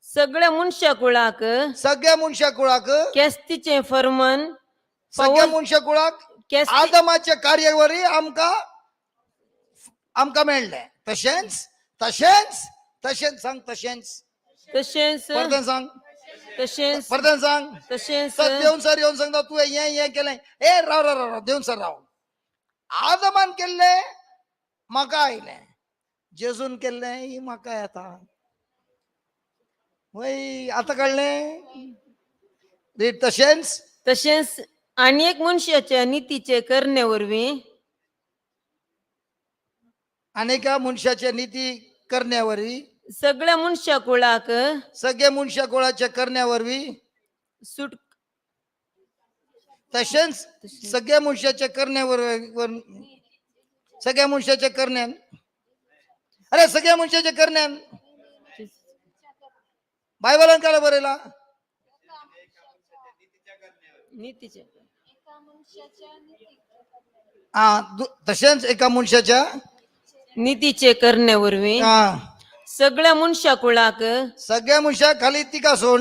Speaker 3: सगळ्या मनशा कुळाक
Speaker 2: सगळ्या मनशा कुळाक
Speaker 3: केस्तीचें फर्मान
Speaker 2: सगळ्या मनशा कुळाक
Speaker 3: केस्ती
Speaker 2: आदमाच्या कार्यावरवी आमकां आमकां मेळ्ळें. तशेंच तशेंच तशेंच सांग, तशेंच.
Speaker 3: तशेंच
Speaker 2: परतून सांग.
Speaker 3: तशेंच
Speaker 2: परतून सांग.
Speaker 3: तशेंच
Speaker 2: तर देवन सर येवन सांगता, तुवें हें हें केलें. ए राव राव राव राव, देवन सर राव. आदमान केल्लें म्हाका आयलें, जेजून केल्लें ही म्हाका येता. वय, आतां कळ्ळें? रीड. तशेंच
Speaker 3: तशेंच आनी एक मनशाच्या नितीचे करणे वरवीं
Speaker 2: अनेका मनशाच्या नीती करण्यावरवी
Speaker 3: सगळ्या मनशा कुळाक
Speaker 2: सगळ्या मनशा कुळाच्या करण्यावरवी
Speaker 3: सुट
Speaker 2: तशेंच सगळ्या मनशाच्या करण्यावर सगळ्या मनशाच्या करण्यान, अरे सगळ्या मनशाच्या करण्यान बायबलान काय बरयला?
Speaker 3: नितीचे
Speaker 2: हा, तशेंच एका मनशाच्या
Speaker 3: नितीचे करणे वरवीं
Speaker 2: हा,
Speaker 3: सगळ्या मनशा कुळाक
Speaker 2: सगळ्या मनशा खाली तिका सोड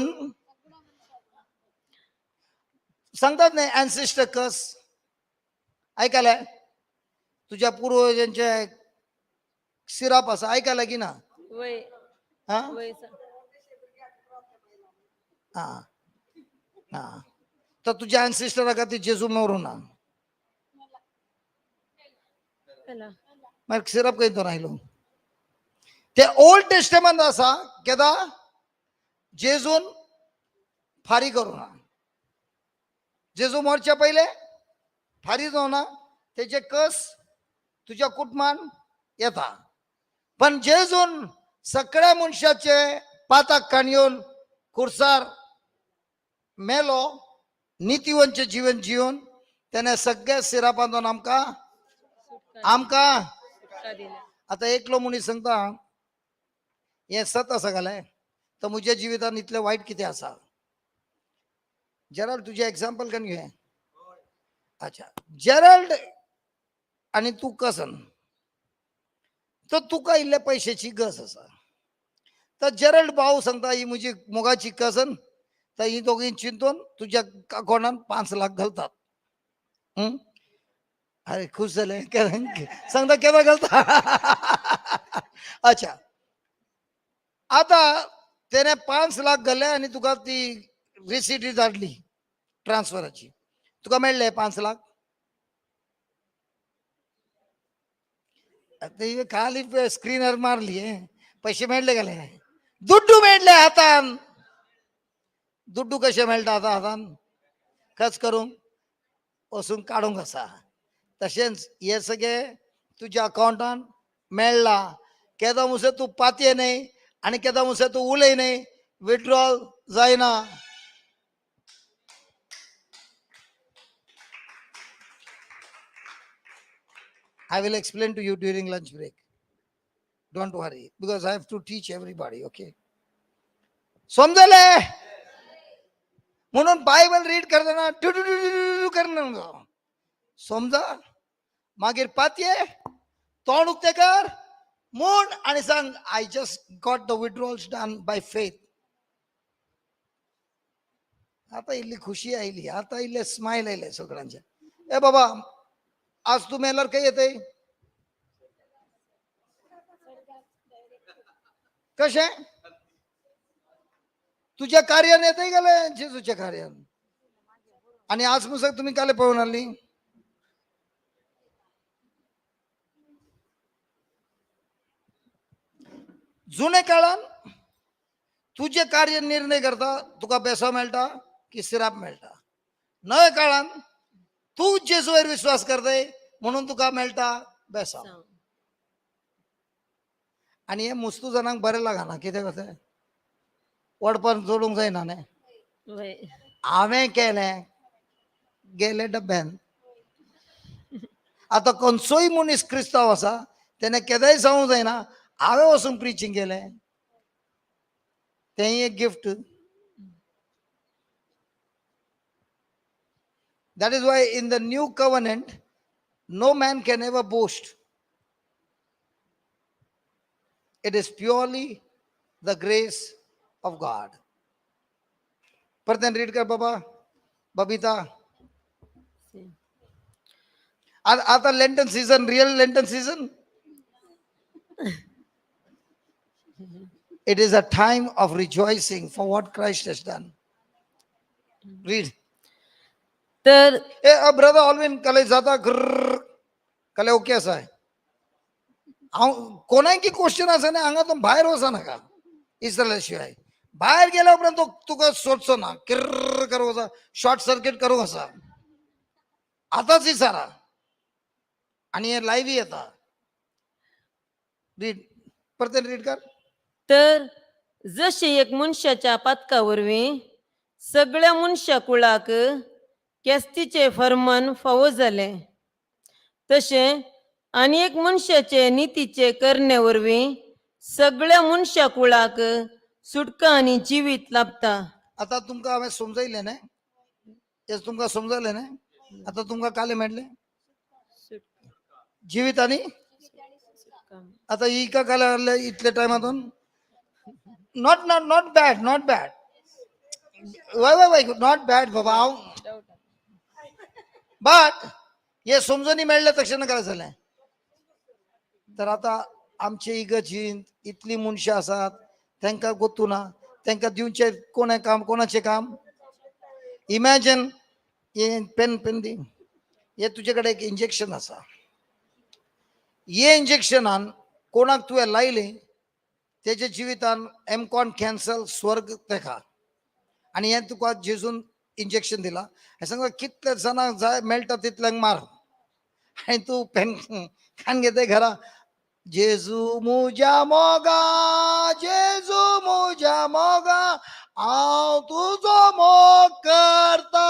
Speaker 2: सांगतात नाही अँसिस्टर कस ऐकायला तुझ्या पूर्वजांच्या सिराप असा ऐकायला की ना?
Speaker 3: वय.
Speaker 2: हा.
Speaker 3: वय.
Speaker 2: हा हा, तर तुझ्या अँसिस्टरा खातीर जेजू मरूं ना. मागीर सिरप खंय तो आयलो? ते ओल्ड टेस्टमेंट आसा केदा जेजून फारी करूं ना. जेजू मरच्या पयले फारी जावना, तेचे कस तुज्या कुटुंबान येता. पण जेजून सगळ्या मनशाचे पाताक काण येवन खुर्सार मेलो, नितीवंचे जीवन जिवन त्याने सगळ्या सिरापांतून आमकां आमकां आता एकलो मनीस सांगता, हें सत आसा घालें तर म्हज्या जिवितान इतलें वायट कितें आसा? जेराल्ड, तुजें एग्जाम्पल कन घेवया. अच्छा जेराल्ड, आनी तूं कसन, तर तुका इल्ले पयशेची गरज आसा. तर जेराल्ड भाऊ सांगता, ही म्हजी मोगाची कजन. तर ही दोगीं चिंतून तुज्या अकाउंटान 5 लाख घालतात. हं? अरे खुश जाले. सांगता केन्ना घालता? अच्छा, आता तेणे 5 लाख घाले आनी तुका ती रिसिटी धाडली ट्रान्सफराची. तुका मेळ्ळे 5 लाख? आता खाली स्क्रीनर मारली. पैसे मेळ्ळे गेले, दुड्डू मेळ्ळे हातान. दुड्डू कशे मेळटा आतां हातान? खर्च करूंक वचून काडूंक आसा. तशेंच हे सगळे तुज्या अकावंटान मेळ्ळा. केदो मुसे तूं पातये न्हय आनी केदो मुसे तूं उलय न्हय, विड्रॉल जायना. I will explain to you during lunch break. Don't worry, because I have to teach everybody, okay? समजले? म्हणून बायबल रीड करताना टू टू टू टू करना समजा. मागीर पातये तोंड उक्ते कर म्हूण आनी सांग, I just got the withdrawals done by faith. आता इल्ली खुशी आयली, आता इल्ले स्मायल आयले सगळ्यांचे. ए बाबा, आज तू मेल्यार खंय येतय? कशें तुज्या कार्यान येतय गेले जेजूच्या कार्यान? आनी आज मुसाक तुमी काले पळोवन आसली? जुने काळान तुजे कार्य निर्णय करता, तुका बेसो मेळटा की सिराप मेळटा. नव्या काळान तूं जेजूचेर विश्वास करताय म्हणून तुका मेळटा बेसांव. आनी हे मुस्तू जाणांक बरें लागना. कितें कशें वडपान जोडूंक जायना न्ही.
Speaker 3: वय.
Speaker 2: हांवें केलें गेले डब्यान. आतां खंयचोय मनीस क्रिस्तांव आसा तेणें केदाय सांगूंक जायना हांवें वचून प्रिचींग केलें. तेंय एक gift. That is why in the new covenant no man can ever boast. It is purely the grace of God. परत रीड कर बाबा बबिता. आता Lenten season, real Lenten season. It is a time of rejoicing for what Christ has done. Read.
Speaker 3: तर
Speaker 2: ए brother Alwin, कले जाता ग्रर कले okay आसा. हांव कोणाय की क्वेश्चन आसा न्ही, हांगा तूं भायर वचनाका. इस्रायला शिवाय भायर गेल्या उपरांत तो तुका सोदचो ना. किर्र करूंक आसा, शॉर्ट सर्किट करूंक आसा. आतांच विचारा आनी हे लायव्ह येता. रीड, परत रीड कर.
Speaker 3: तर जशें एक मनशाच्या पातका वरवीं सगळ्या मनशा कुळाक केस्तीचें फर्मान फावो जालें, तशें आनी एक मनशाचे नितीचे करणे वरवीं सगळ्या मनशा कुळाक सुटका आनी जिवीत लाभता.
Speaker 2: आता तुमकां हांवें समजयलें न्ही, हें तुमकां समजलें न्ही? आतां तुमकां कालें मेळ्ळें जिवीत. आनी आता इका काले आहले इतले टायमातून? Not not not bad, not bad. वय वय वय, not bad बाबा. हांव बट हे समजूनही मेळ्ळें तशें काय जालें. तर आता आमचे इगर्जींत इतली मनशां आसात, तांकां गोतू ना, तांकां दिवचें कोणें काम, कोणाचें काम? इमॅजिन, हे पेन पेन दी. हे तुजे कडेन एक इंजेक्शन आसा. हे इंजेक्शनान कोणाक तुवें लायलें, तेच्या जिवितान एमकॉन कॅन्सर स्वर्ग तेका. आनी हें तुका जेजून इंजेक्शन दिलां. हें सांगता कितले जाणांक जाय मेळटा तितल्यांक मार. आनी तूं पेन खान घेताय घरा, जेजू मुज्या मोगा, जेजू मुज्या मोगा, हांव तुजो मोग करता,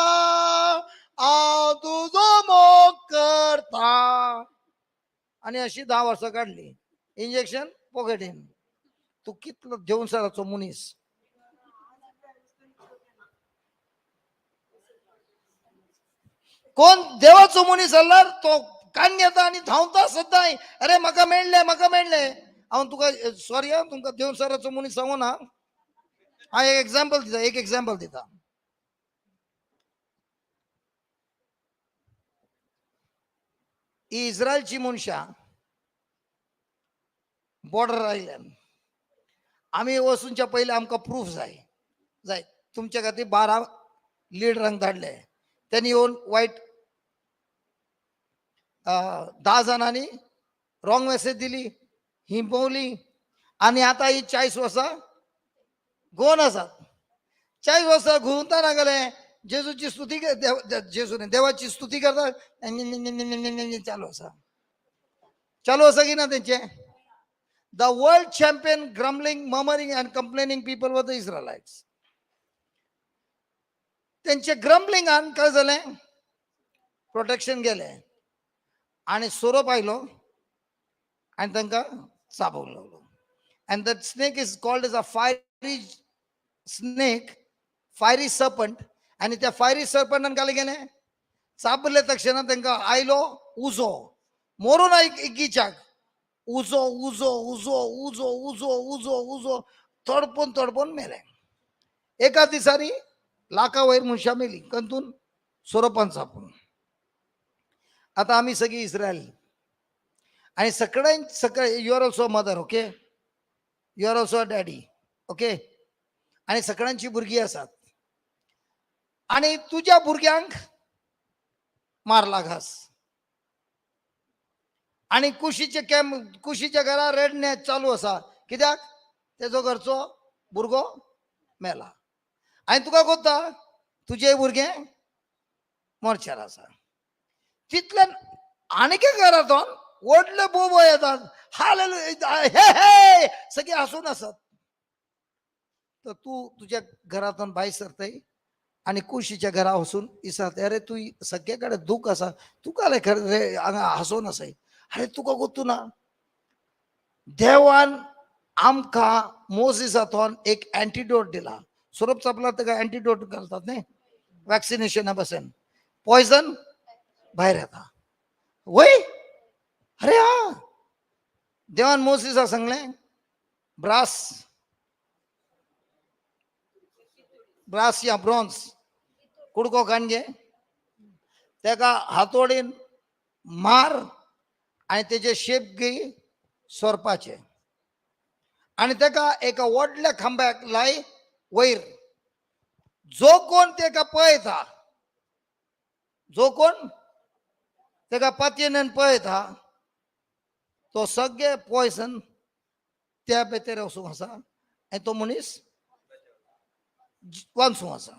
Speaker 2: हांव तुजो मोग करता. आनी अशी 10 वर्सां काडली. इंजेक्शन पॉकेटीन. तूं कितलो देवचाराचो मनीस. कोण देवाचो मनीस जाल्यार तो कान घेता आनी धांवता सद्दां, अरे म्हाका मेळ्ळें, म्हाका मेळ्ळें. हांव तुका सॉरी, हांव तुमकां देवचाराचो मनीस सांगू ना. हांव एक एग्जाम्पल दिता, एक एग्जाम्पल दिता. ही इस्रायलची मनशां बॉर्डर आयल्यान आमी वचूनच्या पयलीं आमकां प्रूफ जाय जाय. तुमच्या खातीर 12 लिडरांक धाडले. त्यांनी येवन वायट 10 जाणांनी रॉंग मेसेज दिली, हिंपवली. आनी आतां ही 40 वर्सां गोवन आसात. 40 वर्सां घुंवतना गेले जेजूची स्तुती, जेजू न्ही, देवाची स्तुती करतात. चालू आसा, चालू आसा की ना तेंचे? The world champion grumbling, murmuring and complaining people were the Israelites. तेंचे ग्रम्बलिंगान काय जालें? प्रोटेक्शन गेलें. आनी सोरोप आयलो आनी तांकां चाबूंक लागलो. And that snake is called as a fiery snake, fiery serpent. आनी त्या फायरी सर्पंटान काले गेले चाबले तक्षणा तांकां आयलो उजो, मोरून इगीच्याक उजो उजो उजो उजो उजो उजो उजो तडपून तडपून मेले. एका दिसांनी लाखा वयर मनशां मेली कंतून सोरोपान चापून. आतां आमी सगळीं इस्रायल आनी सगळ्यां सगळे, you are also mother, okay, you are also daddy, okay, आनी सगळ्यांची भुरगीं आसात आनी तुज्या भुरग्यांक मारला घास आनी कुशीचे कॅम्प, कुशीच्या घरा रडणे चालू आसा, कित्याक तेजो घरचो भुरगो मेला. आनी तुका कोत्ता तुजें भुरगें मोर्चार आसा. तितल्यान आनीक घरांतून व्हडले बोबो येतात, हालेलुया, हे हे सगळे हांसून आसात. तर तूं तुज्या घरांतून भायर सरतय आनी कुशीच्या घरा वचून विचारता, अरे तूं सगळे कडेन दूख आसा, तुका खरें रे हांगा हांसून आसाय, अरे तुका गोतू ना. देवान आमकां मोजिसातोन एक एंटीडोट दिला. सोरोप चापला ताका एंटीडोट घालतात न्ही, वॅक्सिनेशना भशेन पॉयजन भायर येता वय. अरे हा, देवान मोजिसाक सांगलें ब्रास ब्रास या ब्रॉन्ज कुडको काडून घे, ताका हातोडीन मार आनी तेजे शेप घे सोरपाचे आनी ताका एका व्हडल्या खांब्याक लाय वयर. जो कोण ताका पळयता, जो कोण ताका पातयेन पळयता तो सगळे पॉयजन त्या भितर वचूंक आसा आनी तो मनीस वांचूंक आसा.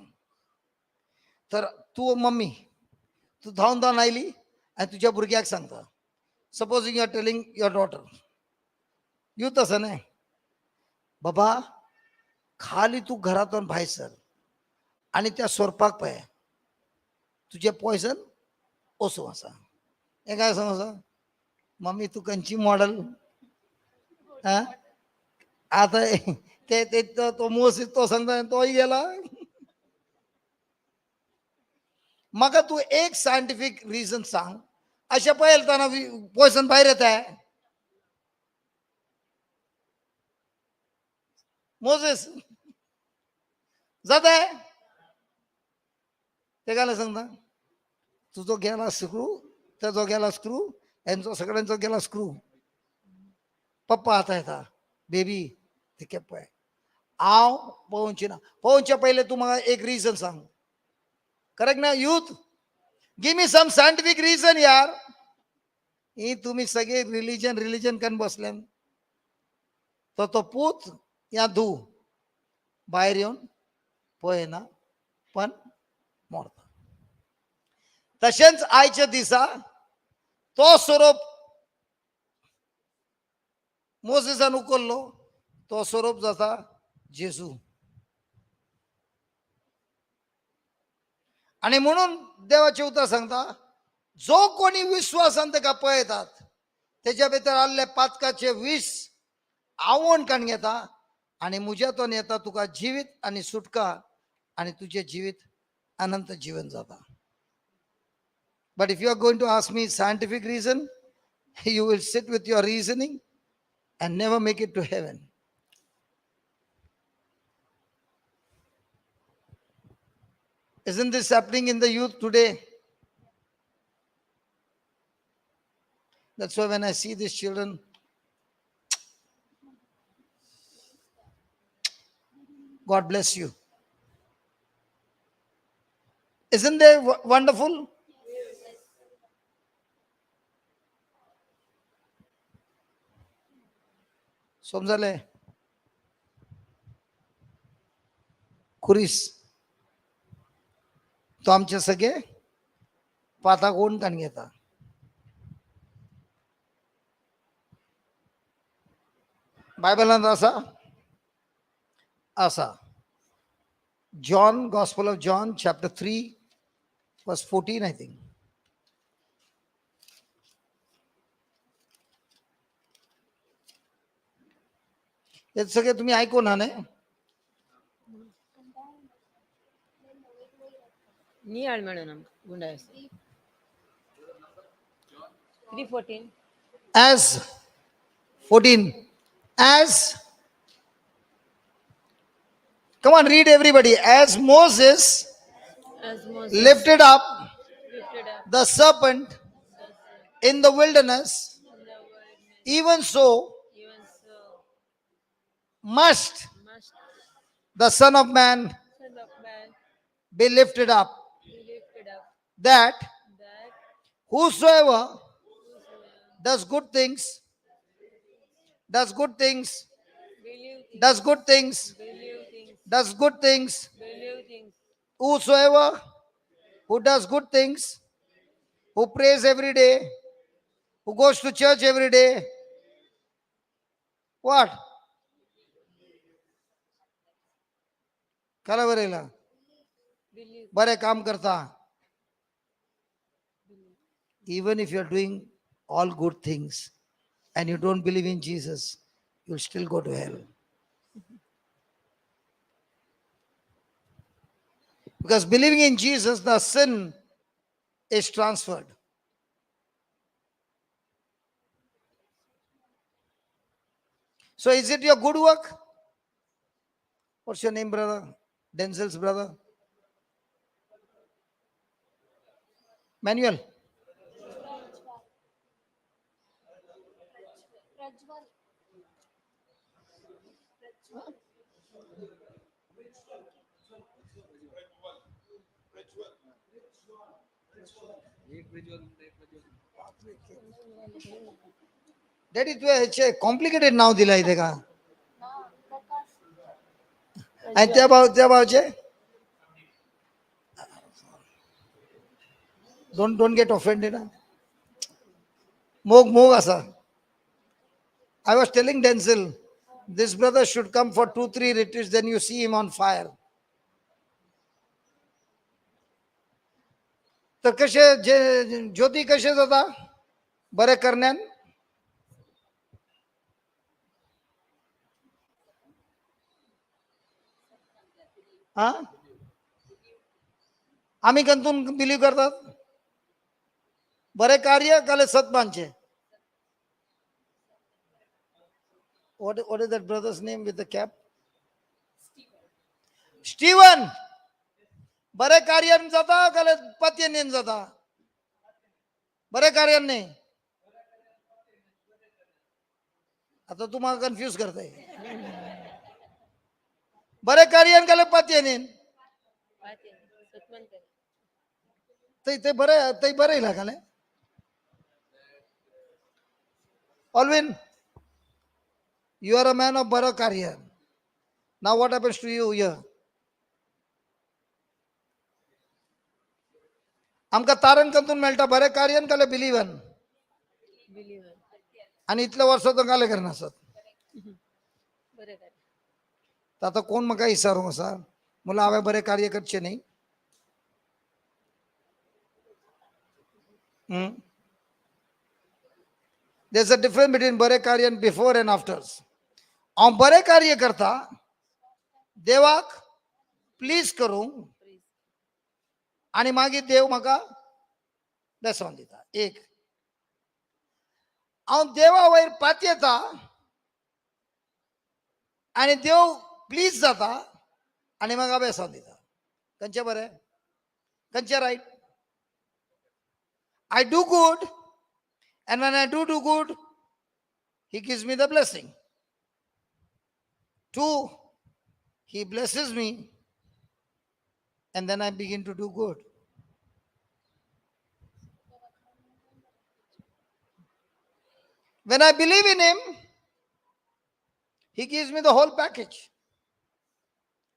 Speaker 2: तर तूं मम्मी, तूं धांवन धांवन आयली आनी तुज्या भुरग्याक सांगता, supposing you are telling your daughter, youth आसा न्ही बाबा, खाली तूं घरांतून भायर सर आनी त्या सोरपाक पळय, तुजें पॉयजन वचूंक आसा. हें काय सांग आसा, मम्मी तूं खंयची मॉडल आं? आतां ते ते तो मोस तो सांगता तोय गेला. म्हाका तूं एक सायंटिफीक रिजन सांग, अशें पळयतना पॉयजन भायर येता. मोजेस जाता ते काय सांगता, तुजो गेला स्क्रू, तेजो गेला स्क्रू, हेंचो सगळ्यांचो गेला स्क्रू. पप्पा आतां येता, बेबी ते पळय हांव पळोवची ना, पळोवच्या पयलें तूं म्हाका एक रिजन सांग, करेक्ट ना youth? Give me some scientific reason यार. ही तुमी सगळे रिलीजन रिलीजन करून बसले. तो तो पूत या धूव भायर येवन पळयना पण मोरता. तशेंच आयच्या दिसा तो सोरोप मोजेसान उखल्लो, तो सोरोप जाता जेजू. आनी म्हणून देवाचें उतर सांगता, जो कोणी विस्वासान ताका पळयतात तेज्या भितर आसले पातकाचे विस आवण काडून घेता आनी म्हज्यातून येता तुका जिवीत आनी सुटका आनी तुजें जिवीत अनंत जीवन जाता. But if you are going to ask me scientific reason, you will sit with your reasoning and never make it to heaven. Isn't this happening in the youth today? That's why when I see these children, God bless you. Isn't they wonderful? समजले? खुरीस तो आमचे सगळे पाता कोण काण घेता. बायबलांत आसा आसा John, gospel of John chapter 3 verse 14 I think. हे सगळे तुम्ही ऐकून हा न्ही?
Speaker 3: नियाळ मेळून आमकां गुंडाय 3:14.
Speaker 2: As 14, as, come on, read everybody. As Moses
Speaker 3: As Moses
Speaker 2: lifted up
Speaker 3: lifted up
Speaker 2: the serpent in the wilderness,
Speaker 3: in the wilderness,
Speaker 2: even so
Speaker 3: even so
Speaker 2: must
Speaker 3: must
Speaker 2: the Son of Man
Speaker 3: Son of Man
Speaker 2: be lifted up,
Speaker 3: be lifted up,
Speaker 2: that
Speaker 3: that
Speaker 2: whosoever does good things, does good things,
Speaker 3: believe things,
Speaker 2: does good things,
Speaker 3: believe things,
Speaker 2: does good things,
Speaker 3: believe things,
Speaker 2: whosoever who does good things, who prays every day, who goes to church every day, what? कला Barela
Speaker 3: believe,
Speaker 2: बरे काम करता. Even if you are doing all good things and you don't believe in Jesus, you'll still go to hell. Because believing in Jesus, the sin is transferred. So, is it your good work? What's your name, brother? Denzel's brother? Manuel. Daddy, तुवें हेचे complicated नाव दिला इथे का? आणि त्या भाव, त्या भावचे don't get offended. मोग मोग असा. I was telling Denzel, this brother should come for 2-3 retreats, then you see him on fire. तर कशे जे ज्योती कशे जाता बरें करण्यान? हा, आम्ही कंतून बिलीव करतात बरे कार्य काले सत मानचे. What is that brother's name with the cap? Steven. बरे कार्यान जाता काले पतयेन जाता? बरे कार्यान नाही. आता तू म्हाका कन्फ्यूज करताय. बरे कार्यान काले पतयेन?
Speaker 3: सतमंत.
Speaker 2: ते ते बरं, ते बरं येईल काले. Alvin, you are a man of बरं कार्य. Now what happens to you here? आमकां तारण कंतून मेळटा, बरें कार्यान काले बिलिवन?
Speaker 3: बिलीवर.
Speaker 2: आनी इतले वर्सां तो काले करनासत.
Speaker 3: बरें कार्य.
Speaker 2: तर आतां कोण म्हाका विचारूंक आसा म्हणल्यार हांवें बरें कार्य करचें न्ही? There's a difference between बरें कार्य आनी बिफोर अँड आफ्टर्स. हांव बरें कार्य करता देवाक प्लीज करूंक आनी मागीर देव म्हाका बेसोन दिता. एक हांव देवा वयर पातयेता आनी देव प्लीज जाता आनी म्हाका बेसोन दिता. खंयचें बरें? खंयचें right? I do good, and when I do do good, he gives me the blessing. Two, he blesses me, and then I begin to do good. When I believe in him, he gives me the whole package.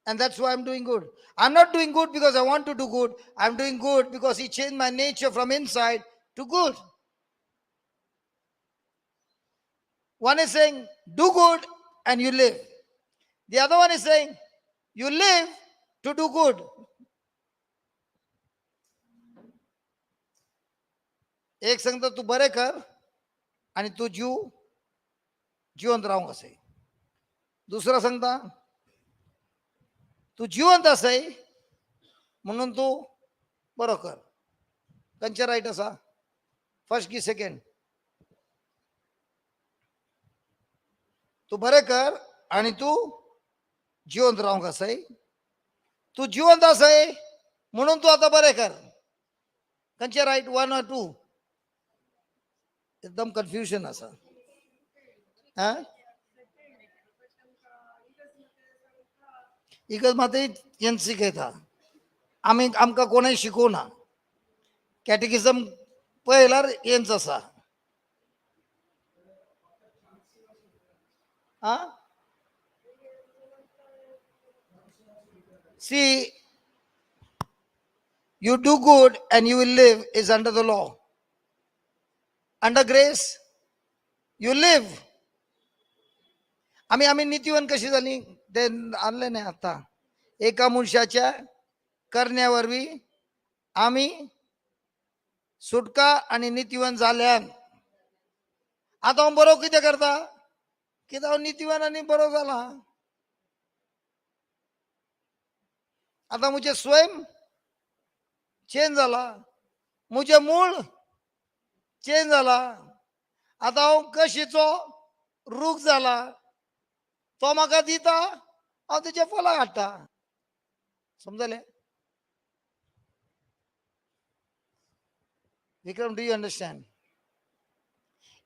Speaker 2: And that's why I'm doing good. I'm not doing good because I want to do good. I'm doing good because he changed my nature from inside to good. One is saying, do good and you live. The other one is saying, you live to do good. एक सांगता तू बरें कर आणि तू जीव जिवंत रावंक असे. दुसरो सांगता तूं जिवंत आसाय म्हणून तूं बरो कर. खंयचें रायट आसा, फर्स्ट की सेकंड? तूं बरें कर आनी तूं जिवंत रावंक आसाय, तूं जिवंत आसाय म्हणून तूं आतां बरें कर. खंयचें रायट, वन ऑर टू? एकदम कन्फ्युजन आसा. आं, इगर्ज मातय हेंच शिकयता. आमी आमकां कोणें शिकोवना. कॅटेकिजम पळयल्यार हेंच आसा. आं, see, you do good and you will live is under the law. Under grace you live. आमी आमी नितीवन कशी जाली ते आणले नाही आता. एका मनशाच्या करण्या वरवीं आमी सुटका आनी नितीवन जाल्यान. आतां हांव बरो कितें करता? कित्याक हांव नितीवन आनी बरो जाला. आतां म्हजें स्वयं चेंज जाला, म्हजें मूळ चेंज जाला. आतां हांव कशीचो रूख जाला, तो म्हाका दिता, हांव तेजे फळां हाडटा. समजलें विक्रम? Do you understand?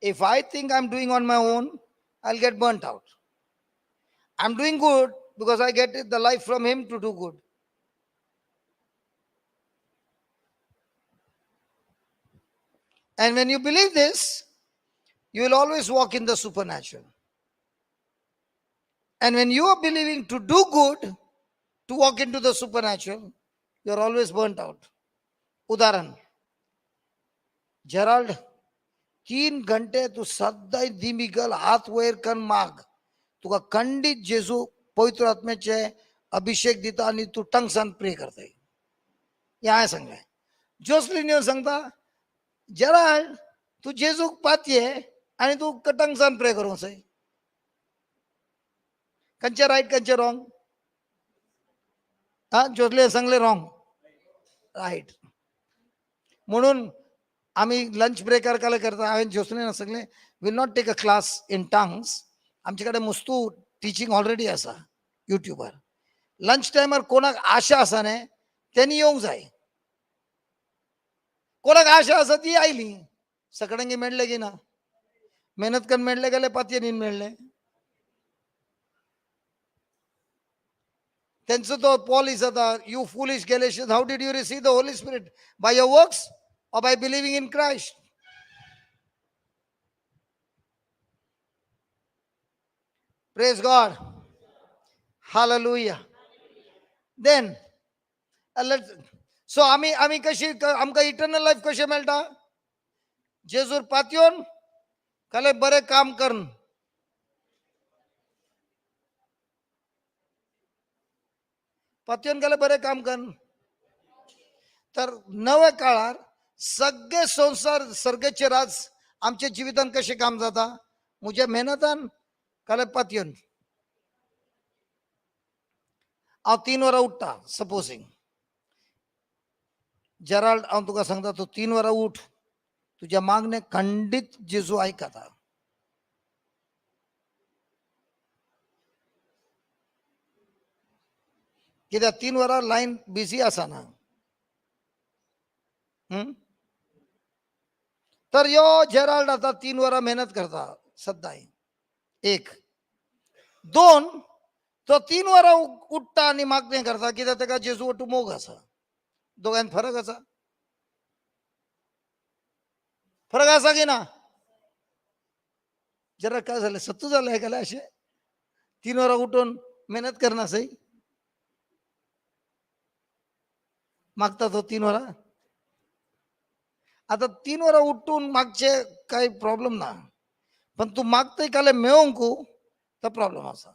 Speaker 2: If I think I'm doing on my own, I'll get burnt out. I'm doing good because I get the life from him to do good. And when you believe this, you will always walk in the supernatural. And when you are believing to do good, to walk into the supernatural, you are always burnt out. उदाहरण, Gerald, 3 घंटे तूं सद्दां दिमिगल हात वयर करून माग, तुका खंडीत जेजू पवित्र आत्म्याचे अभिषेक दिता आनी तूं टंग्सान प्रे करताय. हें हांवें सांगलें. जोसलीन येवन सांगता, जेराल्ड, तूं जेजूक पातये आनी तूं टंग्सान प्रे करूंक जाय. खंयचें रायट, खंयचें रॉंग? हा, जोसलीन सांगलें रॉंग. रायट. म्हणून आमी लंच ब्रेकार काल करता. हांवें जोसलीन सांगलें, we'll not take a class in tongues. आमचे कडेन मुस्तू टिचींग ऑलरेडी आसा युट्यूबार. लंच टायमार कोणाक आशा आसा न्ही, तेणी येवंक जाय. कोणाक आशा आसा ती आयली. सगळ्यांक मेळ्ळें की ना? मेहनत करून मेळ्ळें गेल्यार पातयेन मेळ्ळें. तेंचो तो पॉल जाता, "You foolish Galatians, how did you receive the Holy Spirit? By your works or by believing in Christ?" Praise God. Hallelujah. Then, let's, so आमी आमी कशी आमकां इटर्नल लायफ कशें मेळटा? जेजूर पातयोन काले बरें काम करून. पातयोन गेले बरें काम करून. तर नव्या काळार सगळे संवसार सर्गाचे राज आमच्या जिवितान कशें काम जाता? म्हज्या मेहनतान काले पातयोन. हांव 3 वरां उठ्ठा सपोजींग. जेराल्ड, हांव तुका सांगता, तूं 3 वरां उठ, तुज्या मागणे खंडीत जेजू आयकता. कित्याक 3 वरां लायन बिजी आसना. हम्म? तर यो जेराल्ड आतां 3 वरां मेहनत करता सद्दां. एक, दोन, तो 3 वरां उठ्ठा आनी मागणें करता कित्याक ताका जेजू वटू मोग आसा. दोगांत फरक आसा. फरक आसा की ना? जरा काय झालं, सत्तू झालं ऐकायला अशें? 3 वरां उठून मेहनत करना सही मागता तो 3 वरां. आता 3 वरां उठून मागचे काही प्रॉब्लेम ना, पण तूं मागतय काले मेळोवंकू तो प्रॉब्लेम आसा.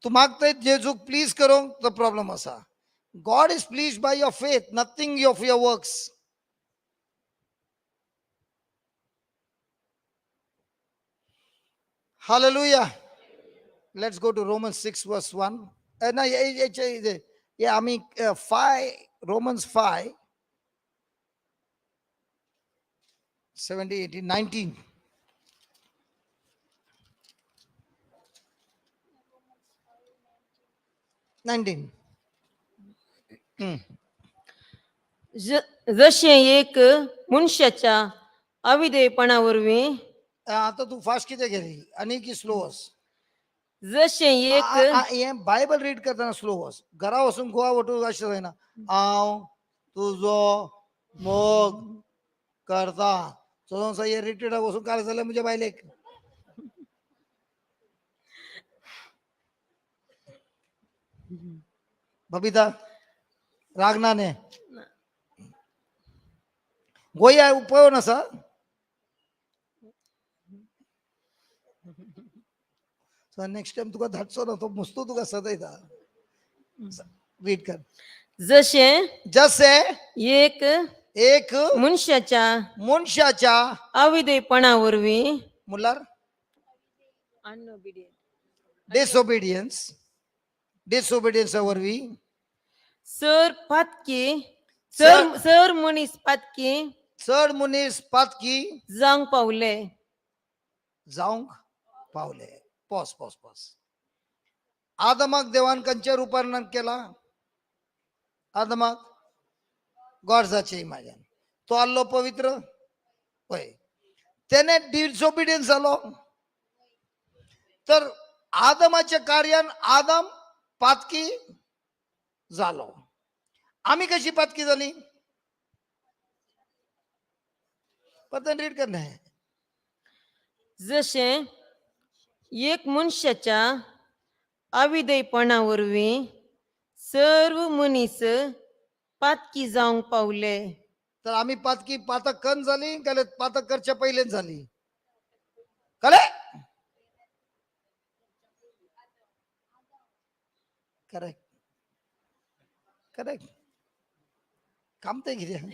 Speaker 2: तूं मागतय जेजूक प्लीज करूंक तो प्रॉब्लेम आसा. God is pleased by your faith, nothing of your works. Hallelujah. Let's go to Romans 6 verse 1. ना, हे आमी 5, Romans 5 17, 18, 19. 19.
Speaker 3: जशें एक मनशाच्या अविधेयपणा वरवीं.
Speaker 2: आता तू फास्ट कितें गेली आनी की स्लो वच.
Speaker 3: जशें एक
Speaker 2: हें बायबल रीड करतना स्लो वच. घरा वचून गोवा वटूंक अशें जायना. हांव तुजो मोग करता. चलोन हे रिट्रीटाक वचून काल जाल्यार म्हज्या बायलेक. बबिता, राग ना न्ही. गोंया पळोवन आसा. सो नेक्स्ट टायम तुका धाडचो ना तो, मुस्तो तुका सदयता. रीड कर.
Speaker 3: जशें
Speaker 2: जसे
Speaker 3: एक
Speaker 2: एक
Speaker 3: मनशाच्या
Speaker 2: मनशाच्या
Speaker 3: अविधेयपणा वरवीं.
Speaker 2: मुलार डिसओबिडियन्स, डिसओबिडियन्सा वरवीं
Speaker 3: सर पातकी, सर सर मनीस पातकी
Speaker 2: चड मनीस पातकी
Speaker 3: जावंक पावले.
Speaker 2: जावंक पावले. POS POS POS. आदमाक देवान खंयच्या रुपान केला? आदमाक गॉड्साचे इमाजन. तो आल्लो पवित्र पळय, तेणे डिसओबिडियन्स जालो. तर आदमाच्या कार्यान आदम पातकी जालो. आमी कशी पातकी जाली? परत रीड करना.
Speaker 3: जशें एक मनशाच्या अविधेयपणा वरवीं सर्व मनीस पातकी जावंक पावले.
Speaker 2: तर आम्ही पातकी पातक कन झाली कले पातक करच्या पहिलेच झाली कले. Correct correct. काम ते कितें.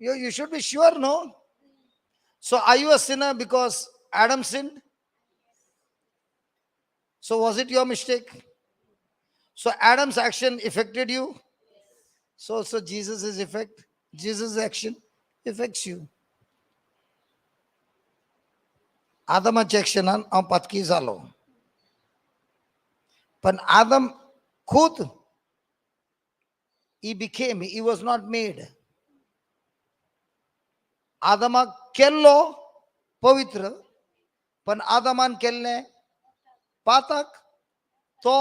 Speaker 2: You should be sure, no? So are you a sinner because Adam sinned? So was it your mistake? So Adam's action affected you. So also Jesus' effect, Jesus' action affects you. आदमाच्या ऍक्शनान हांव पातकी जालो, पण आदम खुद he became, he was not made. आदमाक केल्लो पवित्र, पण आदमान केल्लें पातक तो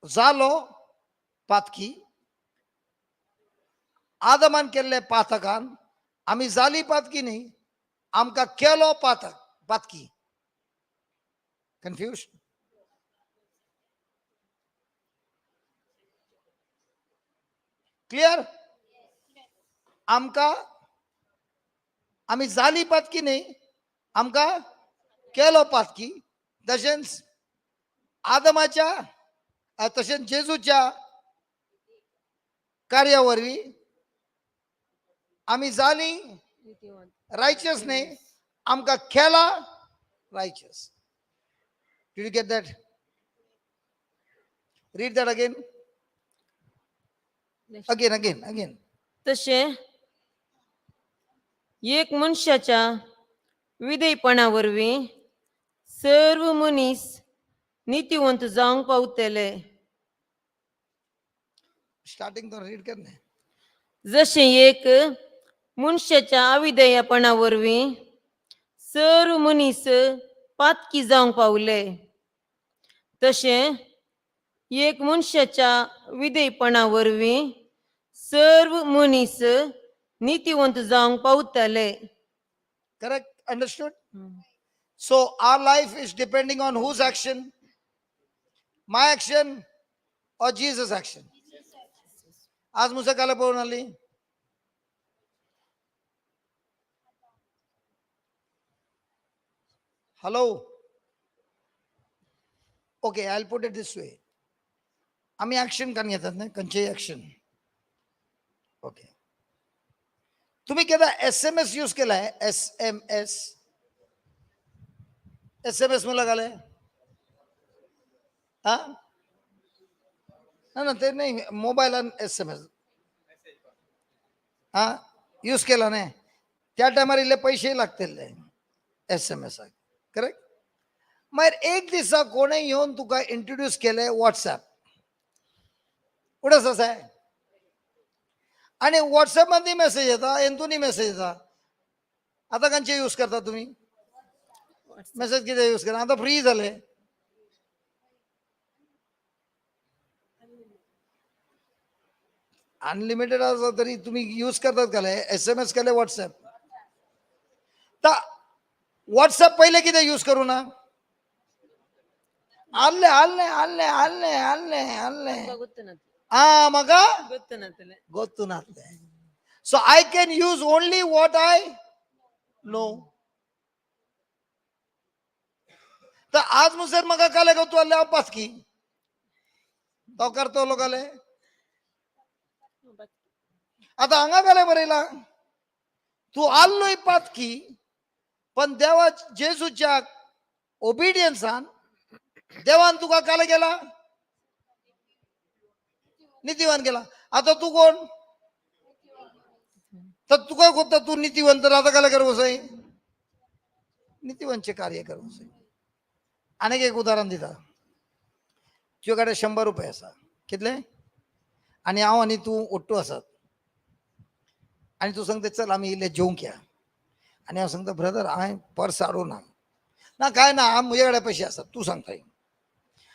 Speaker 2: जालो पातकी. आदमान केल्ले पातकान आमी जाली पातकी न्ही, आमकां केलो पातक पातकी. कन्फ्यूज? क्लियर? आमकां आमी जाली पातकी न्ही, आमकां केलो पातकी. तशेंच आदमाच्या, तशेंच जेजूच्या कार्या वरवीं आमी जाली रायचस न्ही, आमकां केला righteous. Did you get that? Read that again, again, again, again.
Speaker 3: तशें एक मनशाच्या विधेयपणा वरवीं सर्व मनीस नितीवंत जावंक पावतले.
Speaker 2: स्टार्टिंग तो रीड करणे.
Speaker 3: जशें एक मनशाच्या अविधेयपणा वरवीं सर्व मनीस पातकी जावंक पावले, तशें एक मनशाच्या विधेयपणा वरवीं सर्व मनीस नितीवंत जावंक पावतले.
Speaker 2: Correct? Understood? So our life is depending on whose action? My action or Jesus' action? आज मुसा काला पळून आली. Hello, okay, I put it this way. आम्ही ऍक्शन कान घेतात नाही, खंयचेय ऍक्शन. ओके, तुम्ही केदा एसएमएस यूज केलाय? SMS? एसएमएस में लगा ले। हाँ ना ना, ते नाही, मोबाईल आणि एसएमएस हा यूज केला नाही त्या टायमार इल्ले पैसे लागतले एसएमएसाक, करेक्ट? मागीर एक दिसा कोणें येवन तुका इंट्रोड्यूस केलें वॉट्सॅप, उडस आसा आनी वॉट्सॅपांतूय मेसेज येता, हेतूनय मेसेज येता. आतां खंयचे यूज करता तुमी मेसेज? कितें यूज करता आतां? फ्री जाले. अनलिमिटेड आसा तरी तुमी यूज करतात काले एसएमएस, केले वॉट्सॅप? तर वॉट्सॅप पहिले कितें यूज करू ना? आल्ले आल्ले आल्ले आल्ले आल्ले आल्ले.
Speaker 3: ಗೊತ್ತು.
Speaker 2: आ म्हाका
Speaker 3: ಗೊತ್ತು.
Speaker 2: ಗೊತ್ತು नासलें. So I can use only what I know. तर आज मुसर म्हाका काले गो तू आल्ले, हांव पासकी तो करतलो काले. आता हांगा काले बरयला, तूं आल्लोय पातकी, पण देवा जेजूच्या ओबिडियन्सान देवान तुका काले गेला, नितीवान केला. आता तू कोण? तर तुका कोणता तू नीतिवंत, आता काले करू साई? नीतिवंतचे कार्य करूं साई. आनीक एक उदाहरण दिता. तुजे कडेन 100 रुपये आसा, कितले? आनी हांव आनी तूं ओट्टू आसात आनी तूं सांगता, चल आमी इल्ले जेवंक या. आनी हांव सांगता, ब्रदर, हांवें पर्स हाडूं ना. ना, काय ना, हांव म्हजे कडेन पयशे आसात, तूं सांगता.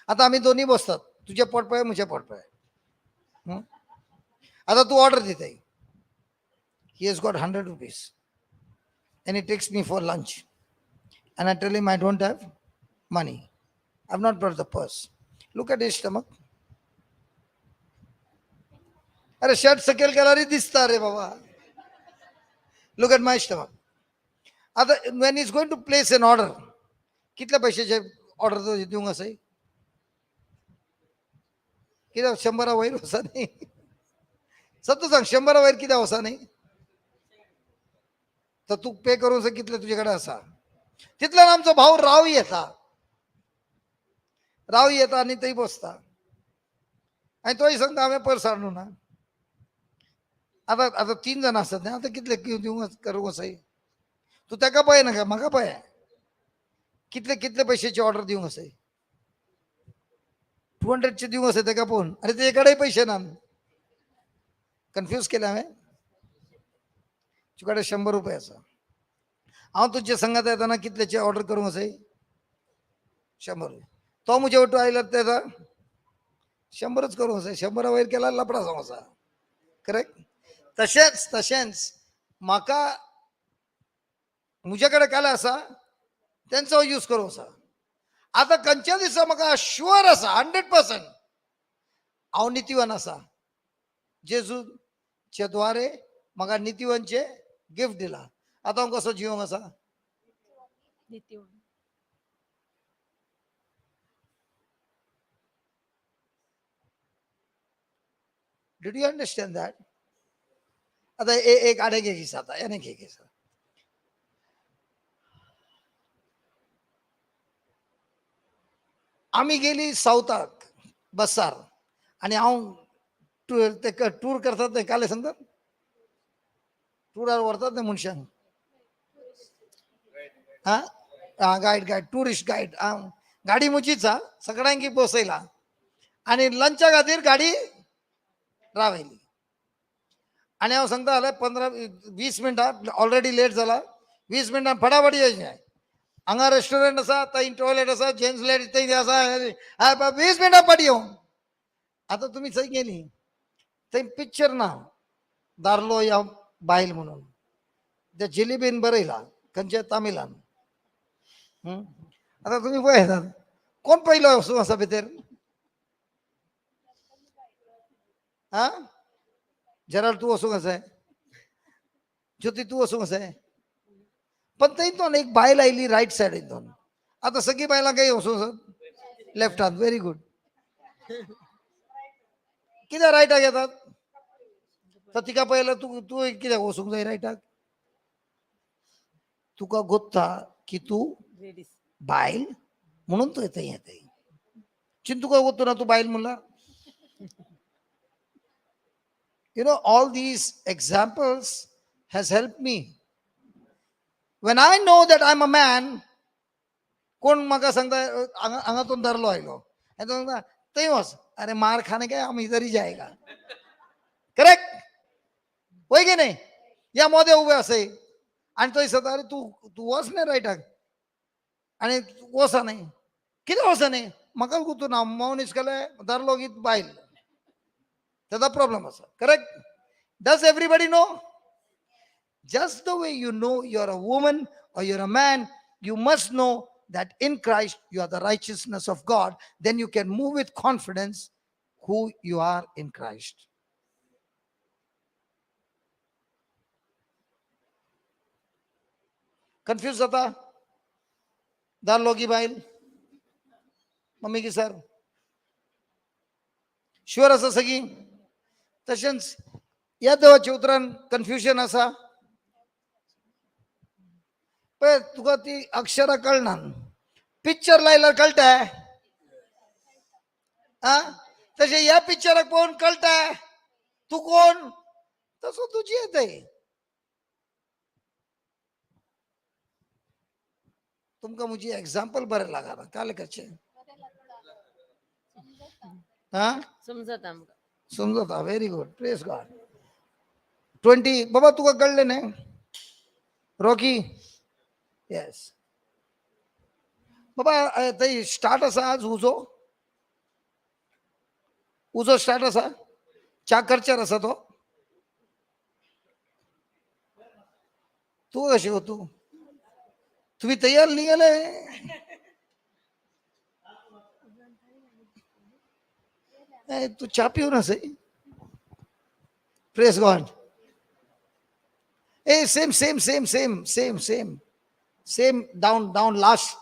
Speaker 2: आतां आमी दोनी बसतात, तुजें पोट पळय, म्हजें पोट पळय. हं? आतां तूं ऑर्डर दिताय. He has got 100 rupees and he takes me for lunch and I tell him I don't have money. I have not brought the purse. Look at his stomach. अरे, शर्ट सकयल केल्यार दिसता रे बाबा. Look at my stomach. आता when he's going to place an order, कितल्या पैशाचे order तो दिवंक आसाय? कित्याक 100 वयर वचा न्ही? सत्य सांग, 100 वयर कित्याक वचा न्ही? तर तूं पे करूंक कितले तुजे कडेन आसा तितल्यान आमचो भाव राव येता. राव येता आनी थंय बसता आनी तोय सांगता, हांवें पर्स हाडूं ना. आतां आतां तीन जाणां आसात न्ही, आतां कितले दिवंक करूंक आसाय? तूं ताका पळय नाका, म्हाका पळय. कितले कितले पैशाची ऑर्डर दिवंक आसाय? 200चे दिवंक आसाय ताका पळोवन. आनी तेजे कडेन पयशे ना. कन्फ्यूज केलें हांवें? तुजे कडेन 100 रुपये आसा, हांव तुजे संगात येताना कितल्याची ऑर्डर करूंक आसाय? 100 रुपये. तो म्हजे वटू आयल्यार तेका 100च करूंक आसाय. 100 वयर केल्यार लपडा जावंक आसा, करेक्ट? तशेंच तशेंच म्हाका म्हजे कडेन काल आसा तेंचो यूज करूंक आसा. आतां खंयच्या दिसा म्हाका शुअर आसा, 100% हांव नितीवान आसा, जेजूचे द्वारे म्हाका नितीवानचे गिफ्ट दिला, आतां हांव कसो जिवंक आसा?
Speaker 3: नीतिवान.
Speaker 2: Did you understand that? आता एक आनीक एक दिसा, आनीक एक दिसा. आमी गेली सावथाक बसार आनी हांव टूर ते टूर करतात ते काले सांगतात, टुरार व्हरतात ते मनशांक. हा हा, गायड गायड, टुरिस्ट गायड. गाडी म्हजीच हा, सगळ्यांकी बसयला आनी लंचा खातीर गाडी रावयली आनी हांव सांगता जाल्यार 15-20 मिनटां, ऑलरेडी लेट जाला, 20 मिनटां फटाफट येयचें. हांगा रेस्टॉरंट आसा, थंय टॉयलेट आसा, जेंट्स लेडीज थंय आसा, 20 मिनटां फाटी येवन. आतां तुमी थंय गेली, थंय पिक्चर ना, दादलो या बायल म्हणून त्या जिलेबीन बरयला, खंयच्या तामिलान. हं? आतां तुमी पळयतात, कोण पयलो वचूं आसा भितर? हा जराल, तूं वचूंक आसाय? ज्योती, तूं वचूंक आसाय? पण थंय एक बायल आयली रायट सायडीन. आतां सगळीं बायलां खंय वचूंक आसात? लेफ्टान. Very good. कित्याक रायटाक येतात? तर तिका पळयल्यार तूं तूं कित्याक वचूंक जाय रायटाक? तुका गोत्ता की तूं
Speaker 3: लेडीज.
Speaker 2: बायल म्हणून थंय थंय येताय. चिंतूक वतो ना तूं बायल म्हणल्यार. You know, all these examples has helped me. When I know that I'm a man, कोण म्हाका सांगता हांगा हांगा तो धरलो आयलो आनी तो सांगता थंय वच, अरे मार खाने काय हम इधर ही जाएगा. करेक्ट वय की नाही? या मोदे उभे असे आनी तो दिसता अरे तूं तूं वच न्ही रायटाक आनी वचा न्ही, कितें वचा न्ही, म्हाका गुतू ना मनीस केले धरलो की बायल, तेजो प्रॉब्लम आसा. Correct? Does everybody know? Just the way you know you're a woman or you're a man, you must know that in Christ you are the righteousness of God. Then you can move with confidence who you are in Christ. Confuse जाता दारलो की बायल mummy की sir sure आसा सगळी. तशेंच ह्या देवाच्या उतरान confusion आसा. पळय तुका ती अक्षरां कळना, पिक्चर लायल्यार कळटा आ, तशें ह्या पिक्चराक पळोवन कळटा तूं कोण, तसो तुजी येताय. तुमकां म्हजी एग्जाम्पल बरें लागना काल कशें हा
Speaker 3: समजत आमकां.
Speaker 2: समजता. Very good, praise God. 20 बाबा तुका कळ्ळें न्ही रॉकी? येस बाबा. थंय स्टार्ट आसा आज उजो, उजो स्टार्ट आसा, च्या करचेर आसा तो. तूं कशें गो तूं तुमी तयार न्ही गेले? तूं च्या पिवन आसय. Praise God. A same same same same same same same down down last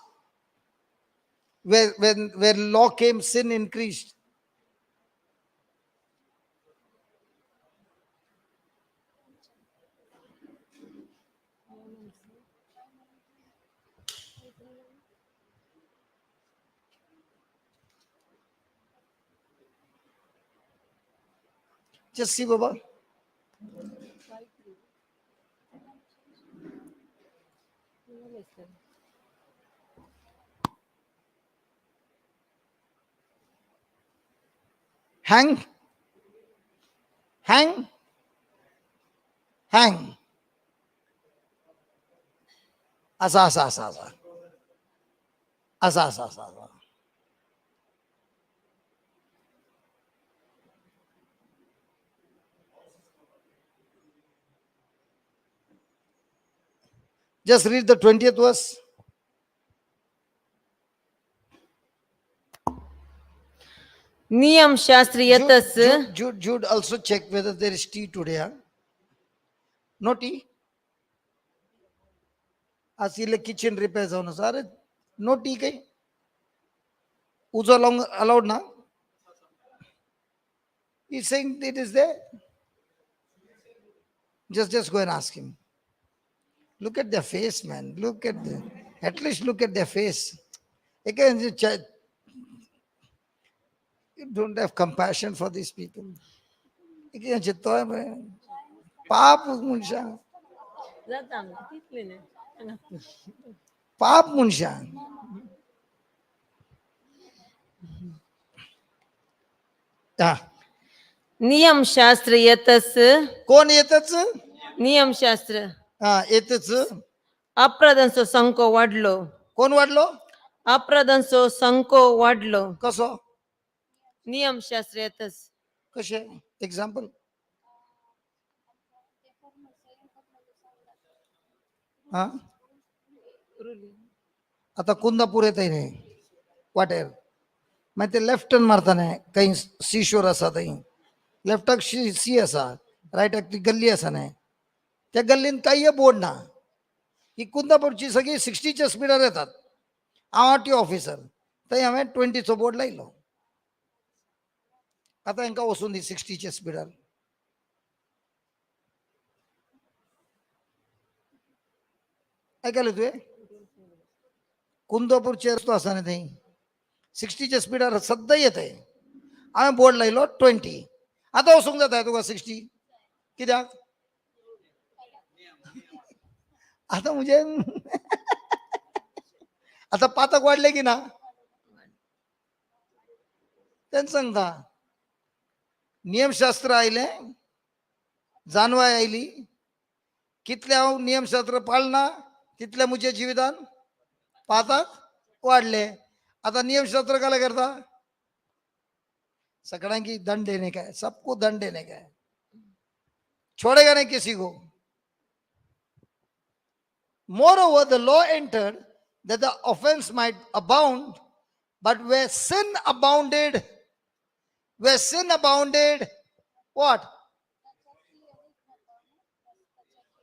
Speaker 2: where law came, sin increased. Just see, Baba. Hang, hang, hang. असा असा असा असा असा असा असा असा. Just read the 20th verse.
Speaker 3: नियमशास्त्र
Speaker 2: Jude,
Speaker 3: येतच
Speaker 2: Jude, Jude, Jude also check whether there is tea today. Huh? No tea? आज इल्लें किचन रिपेर जावन आसा. अरे नो टी काय उजो लावंक अलाउड ना. He's saying it is there. Just go and ask him. Look at their face, man. Look at the, at least look at their face. Again, you don't have compassion for these people. Again, चित्तोय पळय. पाप मनशां,
Speaker 3: जाता आमकां तितलें न्ही.
Speaker 2: पाप मनशां. हा
Speaker 3: नियमशास्त्र येतच
Speaker 2: कोण येतच?
Speaker 3: नियमशास्त्र
Speaker 2: हा येतच.
Speaker 3: अपराधांचो संको वाडलो.
Speaker 2: कोण वाडलो?
Speaker 3: अपराधांचो संको वाडलो.
Speaker 2: कसो?
Speaker 3: नियमशास्त्र येतच.
Speaker 2: कशें? एक्झाम्पल. हा आता कुंदापूर येताय न्ही वाटेर, मागीर ते लेफ्ट टर्न मारता न्ही, खंय सी शोर आसा थंय लेफ्टाक सी सी आसा, रायटाक ती गल्ली आसा न्ही, त्या गल्लीन कांय बोर्ड ना. ही कुंदापूरची सगळी 60च्या स्पिडार येतात. हांव आर टी ऑफिसर, थंय हांवें 20चो बोर्ड लायलो. आतां हांकां वचून दी 60च्या स्पिडार. आयकलें तुवें? कुंदापूरचे रस्तो आसा न्ही थंय 60च्या स्पिडार सद्दां येताय. हांवें बोर्ड लायलो 20. आतां वचूंक जाता तुका 60? कित्याक आतां म्हणजे आतां पातक वाडले की ना? तेंच सांगता, नियमशास्त्र आयलें, जानवाय आयली. कितलें हांव नियमशास्त्र पाळना तितलें म्हज्या जिवितान पातक वाडले. आता नियमशास्त्र काला करता? सगळ्यांकी दंड देने का है, सबको दंड देने का है, छोड़ेगा नहीं किसी को. Moreover, the law entered that the offense might abound, but where sin abounded, where sin abounded, what?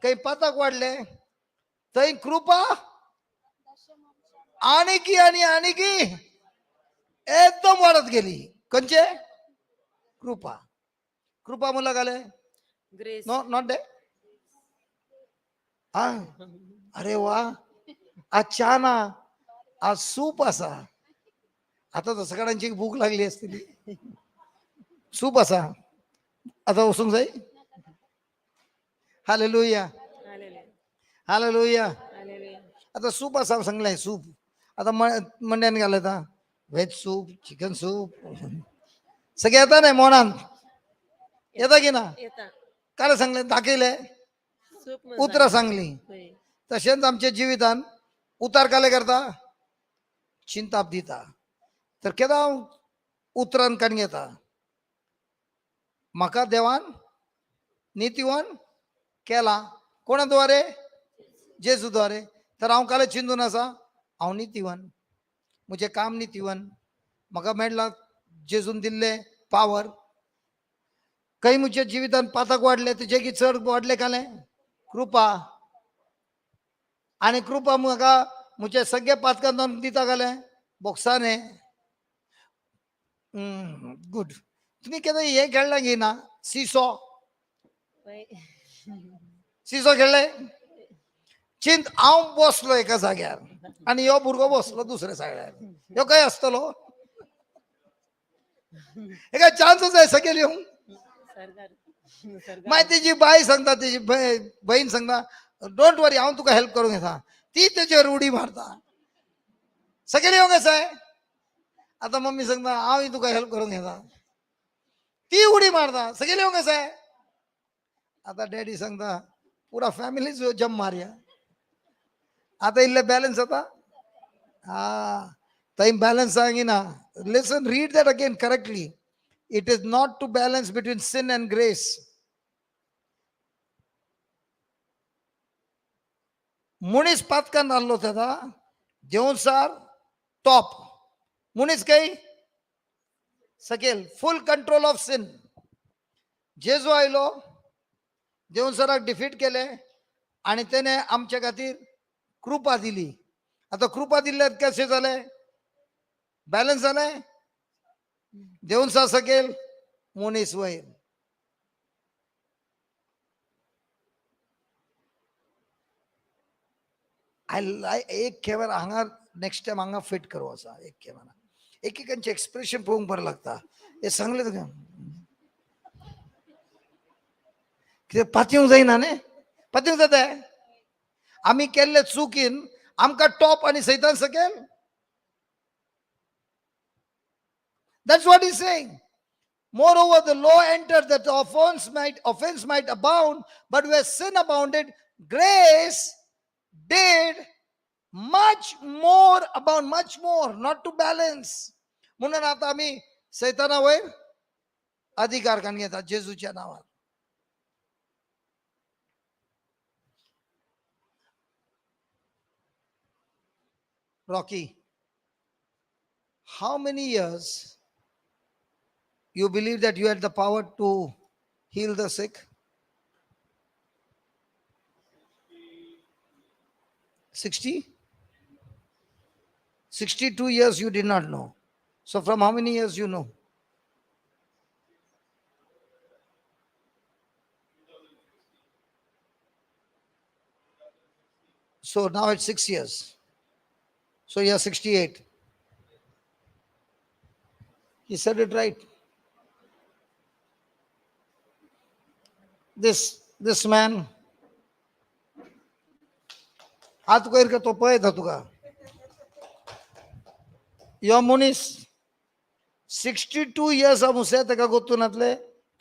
Speaker 2: काही पातक वाढले थंय कृपा आणखी आणि आणखी एकदम वाढत गेली. खंयचे कृपा? कृपा म्हणलं घाले.
Speaker 3: ग्रेस.
Speaker 2: No, not day. हा, अरे वा, आज चहा ना, आज सूप आसा. आता तर सगळ्यांची भूक लागली असतली. सूप आसा, आता वचूंक जाय. Hallelujah, hallelujah. आता सूप आसा सांगलें सूप. आता मंड्यान घाल येता व्हेज सूप, चिकन सूप सगळें येता न्ही मोनान येता की ना?
Speaker 3: येता.
Speaker 2: काय सांगलें, दाखयलें.
Speaker 3: सूप.
Speaker 2: उतरां सांगली. तशेंच आमच्या जिवितान उतार काले करता, चिंताप दिता. तर केन्ना हांव उतरान काडून घेता, म्हाका देवान नितीवान केला. कोणा द्वारे? जेजू द्वारे. तर हांव काले चिंतून आसा, हांव नितीवान, म्हजें काम नितीवान, म्हाका मेळ्ळा जेजून दिल्ले पावर. काही म्हज्या जिवितान पातक वाडले, तेजे की चड वाडले काले कृपा. आनी कृपा म्हाका म्हज्या सगळ्या पातकां दिता घाले बोक्साने. गुड. तुमी केन्ना हें खेळ्ळा की ना, सिसो? सिसो खेळ्ळे? चिंत, हांव बसलो एका जाग्यार आनी ह्यो भुरगो बसलो दुसऱ्या जाग्यार, ह्यो खंय आसतलो? हेका चान्सच आहे सगळे येवंक. मागीर तेजी बाय सांगता, तेजी बहीण सांगता, don't वरी, हांव तुका हेल्प करूंक येता. ती तेजेर उडी मारता, सगळे येवंक आसाय. आतां मम्मी सांगता, हांवूय तुका हेल्प करूंक येता. ती उडी मारता, सगळे येवंक आसाय. आतां डॅडी सांगता, पुरा फॅमिलीच जम मारया. आतां इल्ले बॅलन्स जाता. हा, थंय balance सांगिना. Listen, read that again correctly. It is not to balance between sin and grace. मनीस पातकान आहलो तेदा देवसार टॉप, मनीस काही सकेल, फुल कंट्रोल ऑफ सिन. जेजू आयलो, देवसराक डिफीट केले आणि त्याने आमच्या खातीर कृपा दिली. आता कृपा दिल्यात कशें जालें? बॅलन्स जालें. देवसा सकेल, मनीस वयर. I लायक एक कॅमेरा हांगा, नेक्स्ट टायम हांगा फिट करूं आसा एक कॅमेरा. एकेकांचे एक्सप्रेशन पळोवंक बरें लागता. हे सांगलें तुका, कित्याक पातयेवंक जायना न्ही? पातयेवंक जाता? आमी केल्ले चुकीन आमकां टॉप आनी सैतान सकेल. That's what he's saying. Moreover, the law entered that the offense might abound, but where sin abounded, grace did much more abound, much more, not to balance. म्हणून आता आम्ही सैताना वयर अधिकार काडून घेतात जेजूच्या नावात. Rocky, how many years you believe that you had the power to heal the sick? 60? 62 years you did not know. So from how many years you know? So now it's 6 years. So you are 68. He said it right. This man, हात वयर कर, तो पळयता तुका. यो मनीस 62 years मुसे ताका गोतून नातले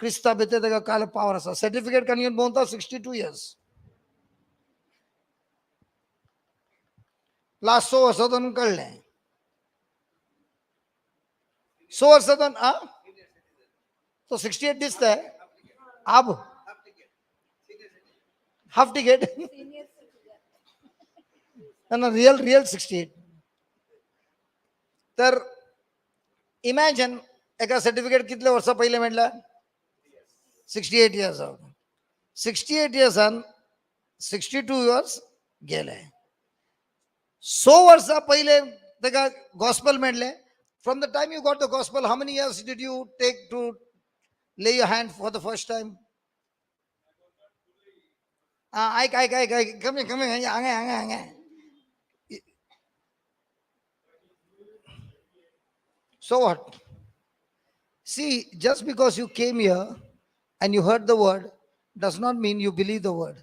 Speaker 2: क्रिस्ता भितर ताका काल पावर आसा. सर्टिफिकेट काडून घेवन भोंवता 62 इयर्स. लास्ट 100 वर्सां दोन कळ्ळें. 100 वर्सां दोन आ तो 68 दिसता आब हाफ तिकेट ना, रियल रियल 68. तर इमॅजिन, एका सर्टिफिकेट कितले वर्सां पयलें मेळ्ळें? 68 इयर्स. 68 इयर्सान 62 इयर्स गेले. 100 वर्सां पयले ताका गॉस्पल मेळ्ळें. From the time you got the gospel, how many years did you take to lay your hand for the first time? आं, आयक आयक आयक आयक, कमी कमी, हांगा हांगा हांगा. So what? See, just because you came here and you heard the word does not mean you believe the word.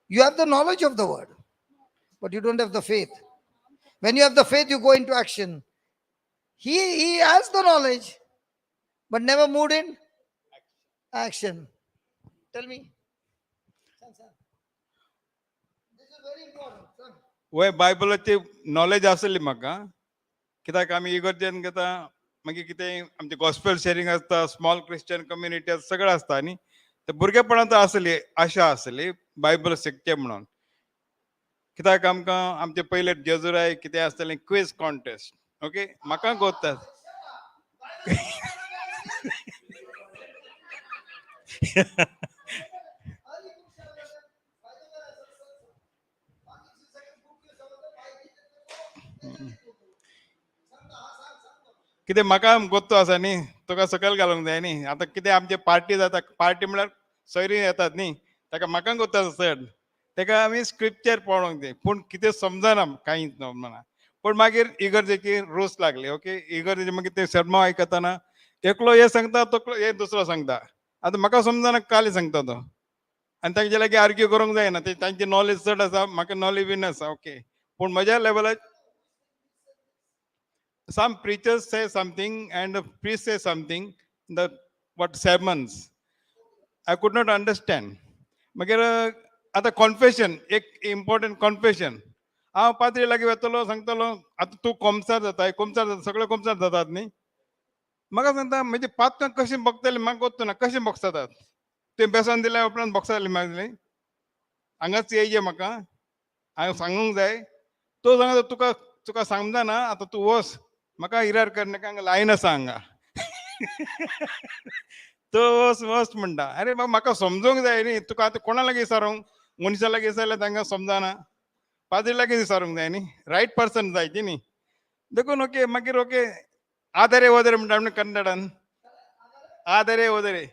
Speaker 2: You have the knowledge of the word, but you don't have the faith. When you have the faith, you go into action. He has the knowledge, but never moved in action. Tell me. Son, son. This is very important. Son.
Speaker 1: वय, बायबलाची knowledge आसली म्हाका, कित्याक आमी इगर्जेन घेता, मागीर कितें आमचें gospel sharing आसता, स्मॉल क्रिश्चन कम्युनिटी आसता, सगळें आसता न्ही. ते भुरगेपणांत आसली आशा आसली बायबल शिकचें म्हणून, कित्याक आमकां आमचे पयले जेजुराय कितें आसतालें, क्वीज कॉन्टेस्ट, ओके, म्हाका गोत्ता. कितें म्हाका गोत्तो आसा न्ही, तुका सकयल घालूंक जाय न्ही. आतां कितें आमचे पार्टी जाता, पार्टी म्हळ्यार सोयरीं येतात न्ही, ताका म्हाका गोत्तो आसा चड, ताका आमी स्क्रिप्चर पळोवंक जाय, पूण कितें समजना कांयच म्हणा. पूण मागीर इगर्जेची रोस लागली, ओके, इगर्जेची. मागीर ते शर्मा आयकतना एकलो हे सांगता, तोकलो हे दुसरो सांगता. आतां म्हाका समजना काली सांगता तो, आनी तांचे लागीं आर्ग्यू करूंक जायना, ते तांची नॉलेज चड आसा, म्हाका नॉलेज बीन आसा, ओके. पूण म्हज्या लेवलार some preachers say something and the priest say something, the what sermons I could not understand. मागीर आतां कॉन्फेशन, एक इम्पॉर्टंट कॉन्फेशन. हांव पाद्री लागीं वेतलो, सांगतलो, आतां तूं कोमसार जाता, कोमसार जाता, सगळे कोमसार जातात न्ही. म्हाका सांगता, म्हणजे पातकां कशें भोगतलें म्हाका गोत्तो ना, कशें भोगसतात? तुवें बेसन दिल्या उपरांत भोगसतलें म्हाका? हांगाच येयजे म्हाका हांवें सांगूंक जाय. तो सांगता, तुका समजना, आतां तूं वच, म्हाका इरार करनाका, हांगा लायन आसा हांगा. तो वच वच म्हणटा. आरे बाबा, म्हाका समजूंक जाय न्ही. तुका आतां कोणा लागीं विचारूंक? मनशा लागीं विचारल्यार तांकां समजना, पाद्री लागीं विचारूंक जाय न्ही, रायट पर्सन जाय ती न्ही. देखून ओके, मागीर ओके, आदरे वदरे म्हणटा आमी कन्नडान, आदरे वदरे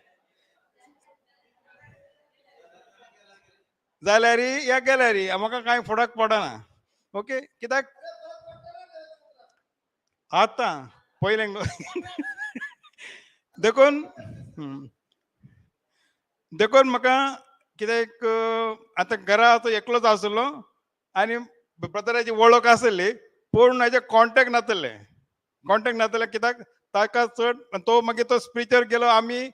Speaker 1: जाल्यार या गेल्यार म्हाका कांय फरक पडना, ओके. कित्याक आतां पयलें देखून देखून म्हाका कित्याक आतां घरा आतां एकलोच आसलो आनी ब्रदराची वळख आसली, पूण हाजे कॉन्टेक्ट नासले. कॉन्टेक्ट नासले कित्याक ताका चड तो मागीर तो स्पिरिचुअल गेलो. आमी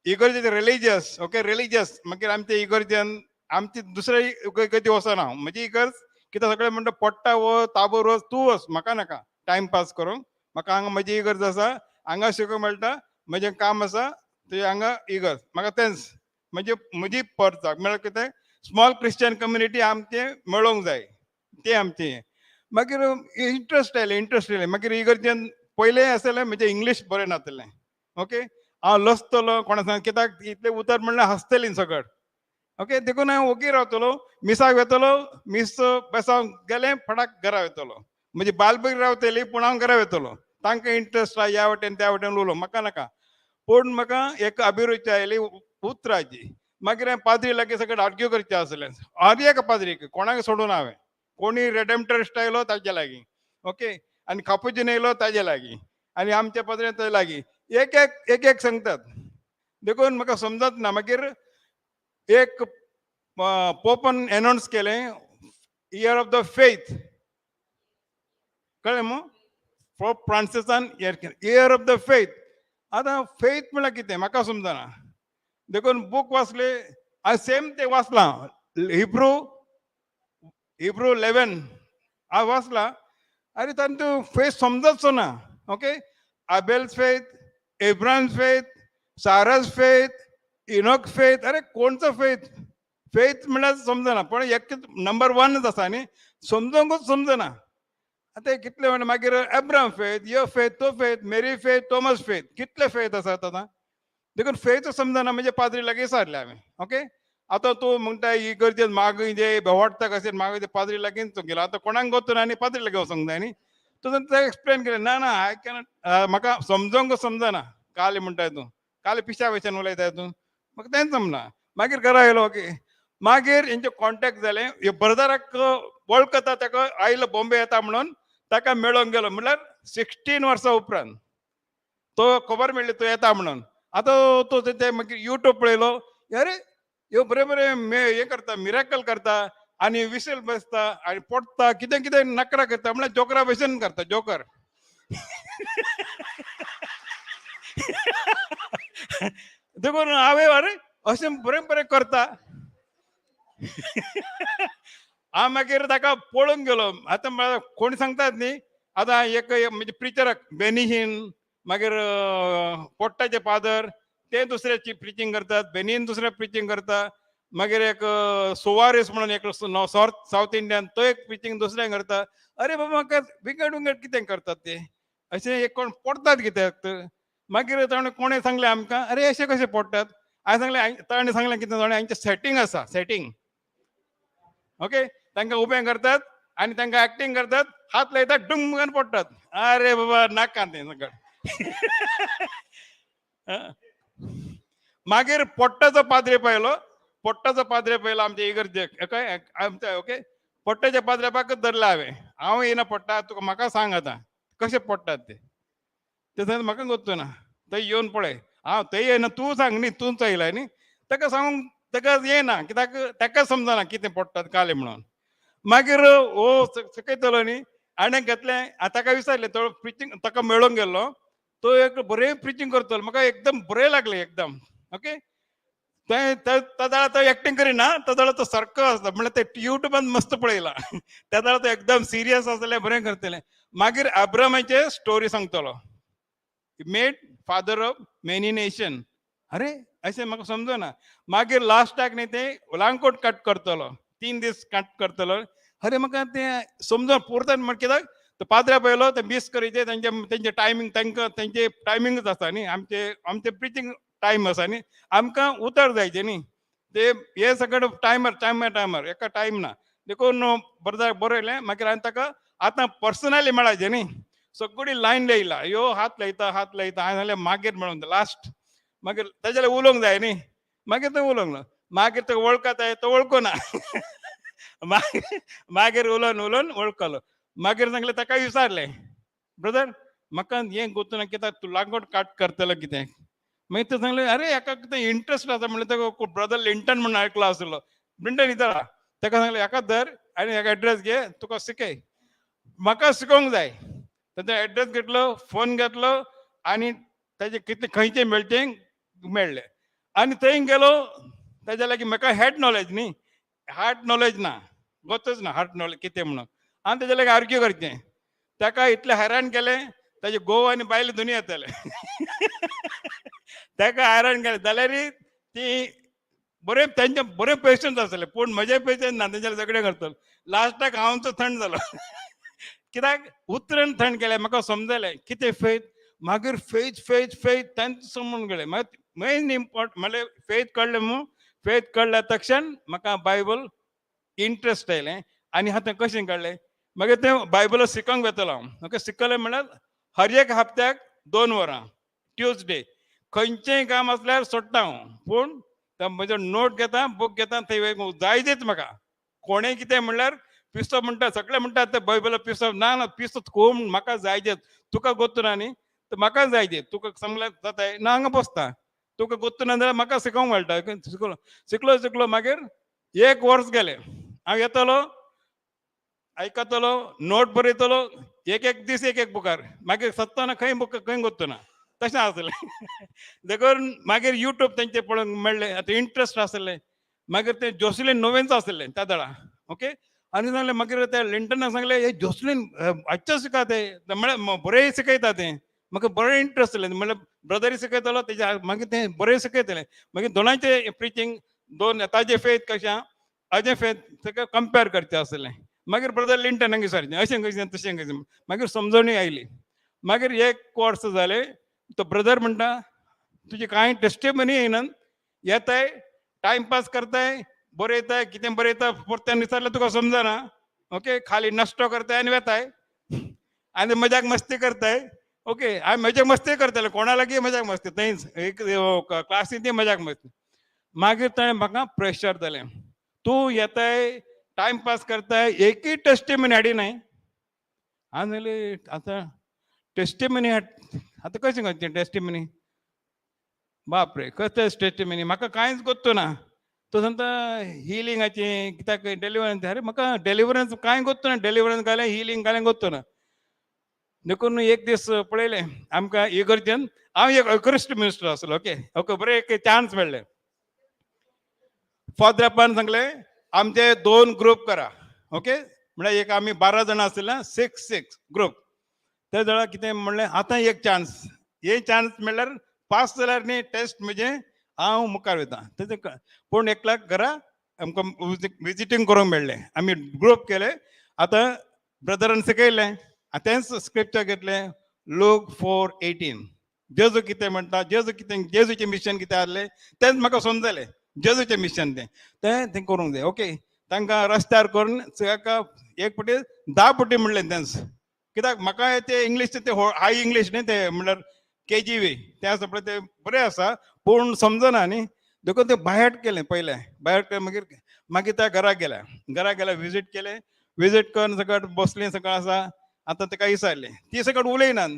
Speaker 1: इगर्जेचे रिलीजियस, ओके, रिलीजियस. मागीर आमचे इगर्जेन आमची दुसरे इगर्जी वचना. म्हजी इगर्ज कित्याक सगळे म्हणटा पोट्टा वच, ताबोर वच, तूं वच, म्हाका नाका टायमपास करूंक. म्हाका हांगा म्हजी इगर्ज आसा, हांगा शिकूंक मेळटा, म्हजें काम आसा तुजें हांगा इगर्ज म्हाका तेंच म्हणजे म्हजी परत म्हळ्यार कितें स्मॉल क्रिश्चन कम्युनिटी आमचें मेळोंक जाय, तें आमचें. मागीर इंट्रस्ट आयलें, इंट्रस्ट आयलें. मागीर इगर्जेन पयलें आसलें म्हजें इंग्लीश बरें नासलें, ओके. हांव लजतलो कोणा सांग, कित्याक इतलें उतर म्हणल्यार हांसतलीं सगळं, ओके. देखून हांव ओगी रावतलो, मिसाक वेतलो, मीस बेसांव गेलें फटाक घरा वेतलो. म्हजी बालभुरगीं रावतली, पूण हांव घरा वेतलो. तांकां इंट्रस्ट आहा ह्या वटेन त्या वटेन उलोवंक, म्हाका नाका. पूण म्हाका एक अभिरुची आयली उतराची. मागीर हांवें पाद्री लागीं सगळें आर्ग्यू करचें आसलें, हर एका पाद्रीक, कोणाक सोडून हांवें कोणी रेडेम्पटरिस्ट आयलो ताजे लागीं, ओके, आनी कापुचीन येयलो ताजे लागीं, आनी आमच्या पाद्रे ताजे लागीं, एक एक एक एक सांगतात. देखून म्हाका समजत ना. मागीर एक पोपन एनावन्स केलें इयर ऑफ the faith, कळ्ळें मू? पोप फ्रांसिसान इयर ऑफ the faith. आतां फेथ म्हणल्यार कितें म्हाका समजना. देखून बूक वाचले हांवें, सेम तें वाचलां, हिब्रू हिब्रू 11 हांवें वाचलां. आनी तांतूं फेथ समजच ना. Okay, Abel's faith, Abraham's faith, Sarah's faith, Enoch faith, अरे कोणचो फेथ? फेथ म्हणल्यार समजना, पण एक नंबर वनच आसा न्ही, समजोंकूच समजना. आतां कितले म्हणटा मागीर एब्राम फेथ, यो फेथ, तो faith, Mary faith, Thomas faith, कितले फेथ आसात आतां. देखून फेथ समजना. म्हणजे पाद्री लागीं विचारलें हांवें, ओके, आतां तूं म्हणटा ही गरजेन माग जे बेवाडटा कशें माग पाद्री लागीं गेलो, आतां कोणाक गोतू ना आनी पाद्री लागीं वचोंक जाय न्ही. तुवें तें एक्सप्लेन केलें ना ना I cannot, म्हाका समजोंक समजना. काल म्हणटाय तूं, काल पिशा भशेन उलयताय तूं, म्हाका तेंच समजना. मागीर घरा आयलो, ओके, मागीर हेंचे कॉन्टेक्ट जालें, हे ब्रदराक वळखता, ताका आयलो बॉम्बे येता म्हणून ताका मेळोंक गेलो. म्हणल्यार 16 वर्सां उपरांत तो खबर मेळ्ळी तो येता म्हणून. आतां तो ते मागीर युट्यूब पळयलो, अरे ह्यो बरें बरें हें करता, मिराकल करता आनी विसल बसता आनी पोडटा, कितें कितें नकरा करता, म्हणल्यार जोकरा भशेन करता, जोकर. देखून हांवें अरे अशें बरें बरें करता. हांव मागीर ताका पळोवंक गेलो. आतां म्हळ्यार कोण सांगतात न्ही, आतां एक म्हणजे प्रिचराक बेनिहीन, मागीर पोट्टाचे फादर ते दुसऱ्याची प्रिचींग करतात, बेनीन दुसरें प्रिचींग करता, मागीर एक सुवारीस म्हणून एक सावथ इंडियन तो एक प्रिचींग दुसरें करता. अरे बाबा म्हाका विंगड विंगड कितें करतात ते, अशें एक कोण पडटात कित्याक. मागीर ताणें कोणें सांगलें आमकां, अरे अशें कशें पडटात. हांवें सांगलें, ताणें सांगलें कितें जाणें, हांचें सेटींग आसा, सेटींग, ओके, तांकां उबें करतात आनी तांकां एक्टींग करतात, हात लायतात, डुंग पडटात. अरे बाबा नाका तें सगळें. मागीर पोट्टाचो पाद्रे पळयलो, पोट्टाचो पाद्रे पळयलो आमच्या इगर्जेक, काय आमच्या, ओके, पोट्टाच्या पाद्र्यापाकच धरला हांवें. हांव येयना पोट्टा, तुका म्हाका सांग आतां कशें पोट्टात ते. ते सांग म्हाका गोत्तो ना, थंय येवन पळय. हांव थंय येयना, तूं सांग न्ही, तूं चोयला न्ही. ताका सांगूंक ताका येना, कित्याक ताका समजना कितें पोट्टात काले म्हणून. मागीर हो सकयतलो न्ही, हाणें घेतलें, ताका विचारलें, तो प्रिचींग ताका मेळोंक गेल्लो, तो एक बरें प्रिचींग करतलो, म्हाका एकदम बरें लागलें एकदम, ओके. तें त्या वेळार तो एक्टींग करिना, त्या वेळार तो सारको आसता, म्हणल्यार ते युट्यूबान मस्त पळयला. त्या वेळार तो एकदम सिरियस आसलें, बरें करतलें. मागीर अब्रामाचे स्टोरी सांगतलो, made father of many nation. अरे अशें म्हाका समजना. मागीर लास्टाक न्ही ते लांकोट कट करतलो, 3 दीस कट करतलो. अरे म्हाका तें समजून पुरता म्हण कित्याक तो पाद्र्या पळयलो, ते मिस करीचे तेंचे तेंचे टायमींग, तांकां तेंचे टायमिंगूच आसा न्ही, आमचे आमचे प्रिचींग टायम आसा न्ही, आमकां उतर जायचे न्ही, ते हे सगळे टायमर टायमर टायमर एका टायम ना. देखून बरें बरयलें. मागीर हांवें ताका आतां पर्सनली मेळाचें न्ही, सगळी लायन लायला, यो हात लायता हात लायता. हांवें सांगलें मागीर मेळोंक लास्ट, मागीर ताजे जाल्यार उलोवंक जाय न्ही. मागीर तो उलोवंक ना, मागीर तो वळखता तो वळखना, मागीर मागीर उलोवन उलोवन वळखलो. मागीर सांगलें ताका विचारलें, ब्रदर म्हाका हें गोतू ना, कित्याक तूं लागोट काट करतलो कितें. मागीर तो सांगलें, अरे हेका कितें इंट्रस्ट आसा म्हणलें. ताका ब्रदर लिंटन म्हणून आयकलो आसलो, लिंटन इतला, ताका सांगलें हेका धर आनी हेका एड्रेस घे, तुका शिकय, म्हाका शिकोवंक जाय. ताचो एड्रेस घेतलो, फोन घेतलो आनी ताजे कितले खंयचे मेळचे मेळ्ळे आनी थंय गेलो. ताज्या लागीं म्हाका हेड नॉलेज न्ही, हार्ट नॉलेज ना, गोतच ना हार्ट नॉलेज कितें म्हणून. आनी ताज्या लागीं आर्ग्यू करचें, ताका इतलें हैराण केलें, ताजे घोव आनी बायल दोनी येताले. ताका हैराण केलें जाल्यार ती बरें तेंचे बरें पेशंट आसले, पूण म्हजे पेशंट ना, तेंच्या झगडें करतलो. लास्टाक हांव तो थंड जालो, कित्याक उतरान थंड केलें, म्हाका समजलें कितें फेथ. मागीर फेथ फेथ फेथ तांचें समजून गेलें. मागीर मेन इम्पोर्टंट म्हणल्यार फेथ कळ्ळें मू, फेथ कळ्ळ्या तक्षण म्हाका बायबल इंट्रस्ट आयलें. आनी आतां कशें कळ्ळें, मागीर तें बायबल शिकोंक वेतलो हांव. ओके, शिकलें म्हणल्यार हर एक हप्त्याक 2 वरां ट्युजडे, खंयचेंय काम आसल्यार सोडटा हांव, पूण म्हजो नोट घेता, बूक घेता, थंय जायतेच म्हाका कोणें कितें म्हणल्यार पिसो म्हणटा, सगळे म्हणटात ते बायबल पिसो. ना ना, पिसो कोण म्हाका जायचे, तुका गोत्तू ना न्ही, तर म्हाका जायचे. तुका समजल्यार जाताय ना, हांगा बसता. तुका गोत्तू ना जाल्यार म्हाका शिकोवंक मेळटा. शिकलो शिकलो शिकलो, मागीर एक वर्स गेलें. हांव येतलो, आयकतलो, नोट बरयतलो, एक एक दीस एक एक बुकार. मागीर सत्ताना खंय बुक खंय गोत्तू ना, तशें आसलें. देखून मागीर युट्यूब तेंचे पळोवंक मेळ्ळें. आतां इंट्रस्ट आसलें. मागीर ते जोसलीन नोवेन्स आसलें त्या दळा, ओके. आनी सांगलें मागीर त्या लिंटनाक सांगलें, हे जोसलीन आजचें शिका ते, म्हळ्यार बरें शिकयता तें. म्हाका बरें इंट्रस्ट आसलें. म्हणल्यार ब्रदरी शिकयतालो तेज्या, मागीर तें बरें शिकयतलें. मागीर दोनांचें प्रिचींग, दोन ताजें फेथ कशें आहा, हाजें फेथ ताका कंपेर करचें आसलें. मागीर ब्रदर लिंटन हांगा विचारचें, अशें कशें, तशें कशें. मागीर समजणी आयली. मागीर एक वर्स जालें, तो ब्रदर म्हणटा, तुजी कांय टेस्टिमनी येयना, येताय टायमपास करताय, बरयताय, कितें बरयता, परत्यान विचारलें तुका समजना, ओके. खाली नश्टो करताय आनी वेताय आनी मजाक मस्ती करताय, ओके. हांवें मजाक मस्ती करताले कोणा लागीं, मजाक मस्ती थंयच एक क्लासीन ती मजाक मस्ती. मागीर ताणें म्हाका प्रेशर जालें, तूं येताय, टायमपास करताय, एकूय टेस्टिमनी हाडिनाय. हांवें सांगलें, आतां टेस्टिमनी हाड, आतां कशें करचें टेस्टिमनी? बापरे, कसलें टेस्टिमनी? म्हाका कांयच गोत्तू ना. तो सांगता हिलिंगाचें कित्याक, डेलिवरन्स. अरे, म्हाका डेलिवरन्स कांय गोत्तू ना. डेलिवरन्स घालें, हिलींग घालें, गोत्तू ना. देखून एक दीस पळयलें आमकां इगर्जेन, हांव एक युकरिस्ट मिनिस्टर आसलो, ओके ओके. बरें एक चान्स मेळ्ळें. फादरापान सांगलें, आमचे दोन ग्रुप करा, ओके. म्हळ्यार एक आमी 12 जाणां आसले, सिक्स सिक्स ग्रुप. ते जाल्यार कितें म्हणलें, आतां एक चान्स, हे चान्स म्हणल्यार पास जाल्यार न्ही टेस्ट म्हणजे हांव मुखार वयता. तेजे पूण एकल्याक घरा आमकां विजिटींग करूंक मेळ्ळें. आमी ग्रुप केले. आतां ब्रदरान शिकयलें, तेंच स्क्रिप्चर घेतलें, लूक 4:18. जेजू कितें म्हणटा, जेजू कितें, जेजूचें मिशन कितें आहलें तेंच म्हाका समजलें. जेजूचें मिशन तें तें तें करूंक जाय, ओके. तांकां रस्त्यार करून ताका एक पटी 10 पटी म्हणलें तेंच. कित्याक म्हाका ते इंग्लीश ते हाय इंग्लीश न्ही, ते म्हणल्यार केजीवी तें आसा पळय, तें बरें आसा पूण समजना न्ही. देखून तें बायहार्ट केलें पयलें. बायहार्ट केलें, मागीर मागीर त्या घरा गेल्या, घरा गेल्या, विजीट केलें. विजीट करून सगळं बसलीं, सगळं आसा. आतां ताका विचारलें, ती सगळं उलयनात,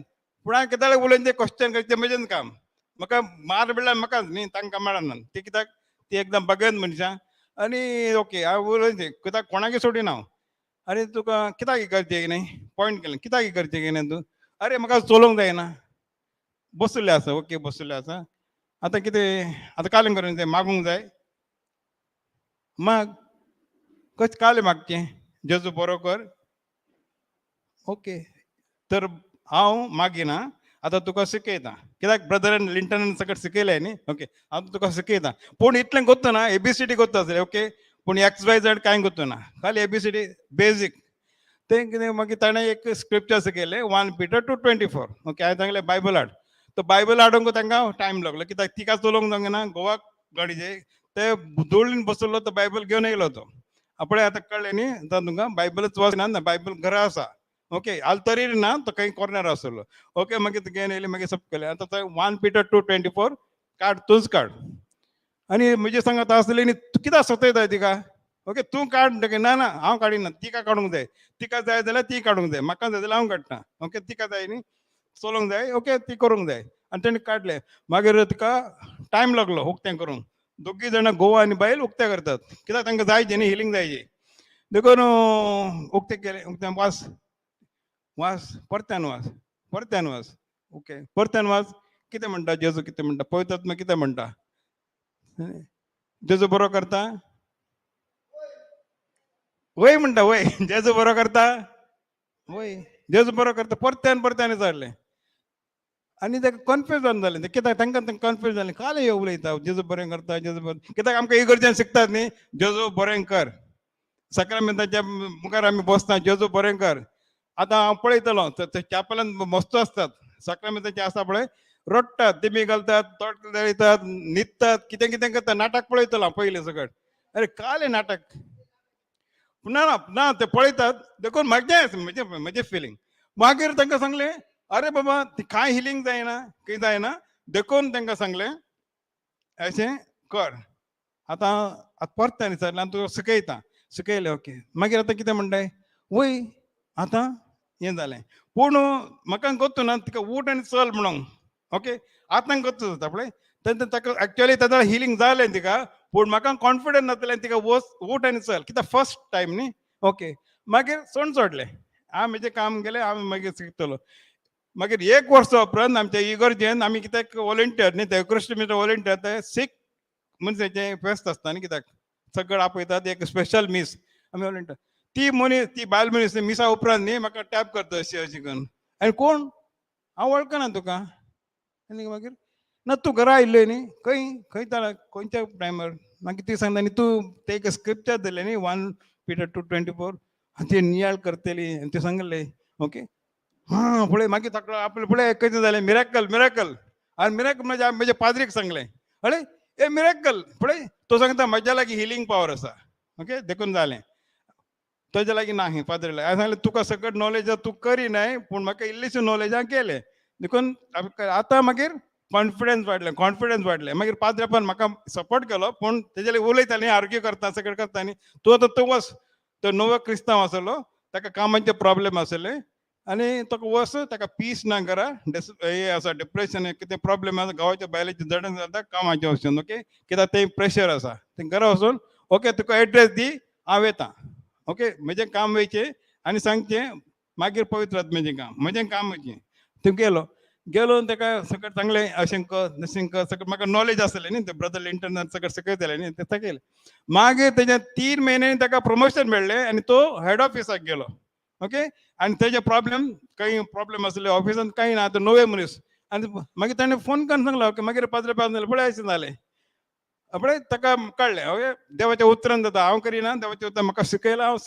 Speaker 1: पूण हांवें कित्याक उलयन तें क्वेश्चन करचें म्हजें काम. म्हाका मार मेळ्ळ्यार म्हाका न्ही, तांकां मेळना ती. कित्याक ती एकदम बगेन मनशां. आनी ओके, हांव उलयन तें कित्याक कोणाकय सोडिना हांव. आरे, तुका कित्याक करचें न्ही, पॉयंट केलें, कित्याक करचें न्ही तूं? अरे, म्हाका चलोवंक जायना. बसुल्लें आसा, ओके, बसुल्लें आसा. आतां कितें, आतां कालें करूंक जाय, मागूंक जाय. माग, कशें कालें मागचें? जेजू बरो कर, ओके. तर हांव मागिना, आतां तुका शिकयता. कित्याक ब्रदरान लिंटनान सगळें शिकयलें न्ही, ओके. हांव तुका शिकयता, पूण इतलें गोत्तो ना. एबीसीडी गोत्तो आसलें, ओके, पूण एक्स वाय झेड कांय गोत्तो ना. खाली एबीसीडी बेजीक तें कितें. मागीर ताणें एक स्क्रिप्चर शिकयलें, 1 Peter 2:24, okay. हांवें सांगलें, बायबल हाड. तो बायबल हाडूंक तांकां टायम लागलो, कित्याक तिका चलोवंक जावंक ना गोवाक गाडीचे. ते दोळीन बसलो, तो बायबल घेवन येयलो. तो पळय, आतां कळ्ळें न्ही? आतां तुमकां बायबलच वाचना, बायबल घरा आसा, ओके. आल्तरीर ना, तो खंय कॉर्नर आसलो, ओके. मागीर घेवन येयले, मागीर सब केलें. आतां तो 1 Peter 2:24 काड, तूंच काड. आनी म्हजे सांगात आसली न्ही, तूं कित्याक सतयता तिका? ओके, तूं काड म्हणटकीर, ना ना, हांव काडिना, तिका काडूंक जाय. तिका जाय जाल्यार ती काडूंक जाय, म्हाका जाय जाल्यार हांव काडटा, ओके. तिका जाय न्ही, चलोवंक जाय, ओके, ती करूंक जाय. आनी तेणी काडलें. मागीर तिका टायम लागलो उक्तें करूंक. दोगी जाणां, घोव आनी बायल, उक्तें करतात, कित्याक तांकां जायचें न्ही, हिलींग जायचें. देखून उक्तें केलें. उक्तें वास, वास, परत्यान वास, परत्यान वास, ओके, परत्यान वास. कितें म्हणटा जेजू? कितें म्हणटा पवित्र? कितें म्हणटा जेजू? बरो करता, वय म्हणटा, वय. जेजू बरो करता, वय. जेजू बरो करता. परत्यान परत्यान विचारलें आनी ताका कन्फ्युजन जालें. ते कित्याक तांकां कन्फ्यूज जालें, काल हे उलयता, जेजू बरें करता, जेजू बरें. कित्याक आमकां इगर्जेन शिकतात न्ही, जेजू बरें कर. साक्रामेंताच्या मुखार आमी बसता, जेजू बरें कर. आतां हांव पळयतलो, ते चॅपलान मस्त आसतात. साक्रामेंताचे आसा पळय, रडटात, दिमी घालतात, तोंड दळयतात, न्हिदतात, कितें कितें करतात. नाटक पळयतलो हांव पयलीं सगळें. अरे, काल हें नाटक ना ना ना, ते पळयतात. देखून म्हजें म्हजें म्हजें फिलींग. मागीर तांकां सांगलें, अरे बाबा, ती कांय हिलींग जायना, खंय जायना. देखून तांकां सांगलें, अशें कर. आतां आतां परतें विचारलें, आनी तुका शिकयता. शिकयलें. ओके, मागीर आतां कितें म्हणटाय वय आतां हें जालें. पूण म्हाका गोत्तू ना तिका उठ आनी चल म्हणून. ओके, आतां गोत्तू जाता पळय तेन्ना ताका एक्चुअली तेन्ना हिलींग जालें तिका, पूण म्हाका कॉन्फिडंट नासलें तिका वच उठ आनी चल, कित्याक फर्स्ट टायम न्ही. ओके, मागीर सोण सोडलें, हांव म्हजें काम गेलें, हांव मागीर शिकतलो. मागीर एक वर्सा उपरांत आमच्या इगर्जेन आमी कित्याक वॉलंटियर न्ही, ते क्रिस्टन वॉलंटियर, ते सीख मनशाचें फेस्त आसता न्ही, कित्याक सगळें आपयतात एक स्पेशल मीस, आमी वॉलंटियर. ती मनीस, ती बायल मनीस मिसा उपरांत न्ही म्हाका टॅप करता अशी अशी करून, आनी कोण हांव वळखना तुका. आनी मागीर ना तूं घरा आयिल्लें न्ही, खंय खंय ताणा खंयच्या टायमार. मागीर ती सांगता न्ही तूं ते एक स्क्रिप्चर दिलें न्ही 1 Peter 2:24, ती नियाळ करतली आनी ती सांगलें. ओके, हां पळय मागीर ताका आपलें पळय कशें जालें मिराकल मिराकल. आनी मिराकल म्हणजे म्हज्या पाद्रीक सांगलें, अळे ए मिराकल पळय, तो सांगता म्हज्या लागीं हिलींग पावर आसा. ओके, देखून जालें ताज्या लागीं ना पाद्री लागीं. हांवें सांगलें तुका सगळें नॉलेज आसा तूं करी नाय, पूण म्हाका इल्लीशी नॉलेज हांवें केलें देखून आतां मागीर कॉन्फिडन्स वाडलें, कॉन्फिडन्स वाडलें. मागीर पाद्रेपान म्हाका सपोर्ट केलो, पूण तेजे लागीं उलयतालीं, आर्ग्यू करता सगळें करता न्ही. तूं आतां तूं वच, तो नवो क्रिस्तांव आसलो, ताका कामाचे प्रॉब्लेम आसले आनी ताका वच, ताका पीस ना घरा, हें आसा डिप्रेशन कितें प्रॉब्लेम आसा, गांवाच्या बायलेचें जडण जाता कामाचें वचून. ओके, कित्याक तें प्रेशर आसा, तें घरा वचून ओके तुका एड्रेस दी, हांव येता. ओके, म्हजें काम वयचें आनी सांगचें, मागीर पवित्र आत्म्याचें काम म्हजें काम वयचें. थंय गेलो, गेलो ताका सगळें सांगलें अशें कर तशें कर, सगळें म्हाका नॉलेज आसलें न्ही, ते ब्रदर लिंटनान सगळें शिकयतालें न्ही, तें केलें. मागीर तेज्या 3 म्हयन्यांनी ताका प्रमोशन मेळ्ळें आनी तो हेड ऑफिसाक गेलो. ओके, आनी तेजे प्रॉब्लेम कांय प्रॉब्लेम आसले ऑफिसान कांय ना, आतां नवे मनीस. आनी मागीर ताणें फोन करून सांगलो, ओके मागीर पाद्रे पाद्रे पळय अशें जालें पळय, ताका कळ्ळें ओके देवाच्या उतरान जाता, हांव करिना, देवाचें उतर म्हाका शिकयलां, हांव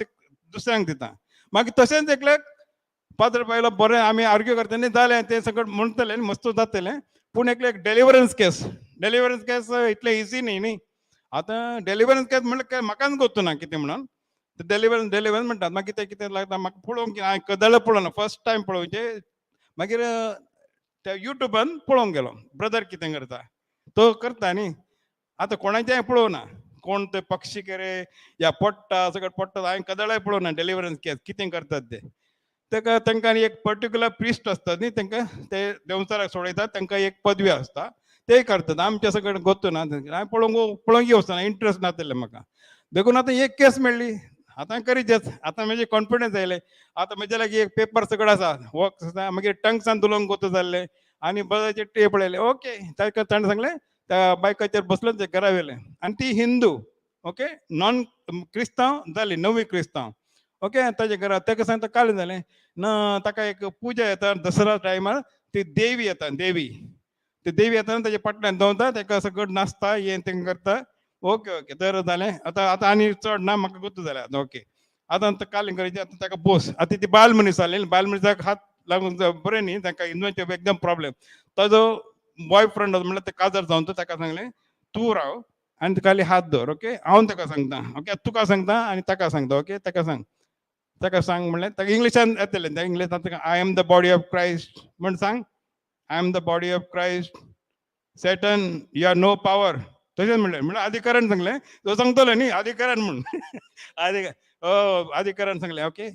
Speaker 1: दुसऱ्यांक दिता. मागीर तशेंच एकल्याक पाद्रे पायलो बरें आमी आर्ग्यू करता न्ही, जालें तें सगळें म्हणटलें मस्त जातलें. पूण एकलें डेलिवरन्स केस, डेलिवरन्स केस इतलें इजी न्ही न्ही. आतां डेलिवरन्स केस म्हणल्यार काय म्हाकाच गोत्तू ना कितें म्हणून, डेलिवरन्स डेलिवरन्स म्हणटात. मागीर तें कितें लागता म्हाका पळोवंक, हांवें कदळ पळोवना, फर्स्ट टायम पळोवचें. मागीर त्या युट्यूबान पळोवंक गेलो ब्रदर कितें करता तो करता न्ही. आतां कोणाचें पळोवना, कोण ते पक्षी केरे या पडटा सगळें पडटा, हांवें कदळाय पळोवना डेलिवरन्स केस कितें करतात ते. ताका तांकां एक पर्टिक्युलर प्रिस्ट आसतात न्ही, तांकां ते देंवचाराक सोडयतात, तांकां एक पदवी आसता, ते करतात. आमच्या सगळें गोत्तू ना, हांवें पळोवंक पळोवंक वचना, इंट्रस्ट नासलें म्हाका. देखून आतां एक केस मेळ्ळी, आतां करीचेच. आतां म्हजे कॉन्फिडन्स आयले, आतां म्हजे लागीं एक पेपर सगळें आसा, वर्क आसा. मागीर टंग्सान उलोवंक गोत्तू जाल्लें आनी बऱ्याचे टे पळयले. ओके, ताका ताणें सांगलें त्या बायकाचेर बसलो ते घरा व्हेलें. आनी ती हिंदू, ओके, नॉन क्रिस्तांव जाली, नवी क्रिस्तांव. ओके, ताजे घरा ताका सांगता काल जालें ना, ताका एक पुजा येता दसरा टायमार, ती देवी येता, देवी ती देवी येता ताजे फाटल्यान दवरता, ताका सगळं नाचता हें तें करता. ओके ओके तर जालें आतां, आतां आनी चड ना म्हाका गोत्तू जालें आतां. ओके, आतां काल करायचें, आतां ताका बोस. आतां ती बायल मनीस आसली, बायल मनशाक हात लागून बरें न्ही, तांकां हिंदूंचे एकदम प्रॉब्लेम. ताजो बॉय फ्रेंड म्हणल्यार ते काजार जावन तो ताका सांगलें तूं राव आनी खाली हात दवर. ओके, हांव ताका सांगता, ओके तुका सांगता आनी ताका सांगता. ओके, ताका सांग, ताका सांग म्हणलें, ताका इंग्लिशान येतलें, त्या इंग्लिशान ताका I am the body of Christ म्हण सांग, I am the body of Christ, Satan you are no power, तशेंच म्हणलें. म्हणल्यार अधिकारान सांगलें, तो सांगतलो न्ही अधिकारान म्हण, अधिकारान सांगलें. ओके,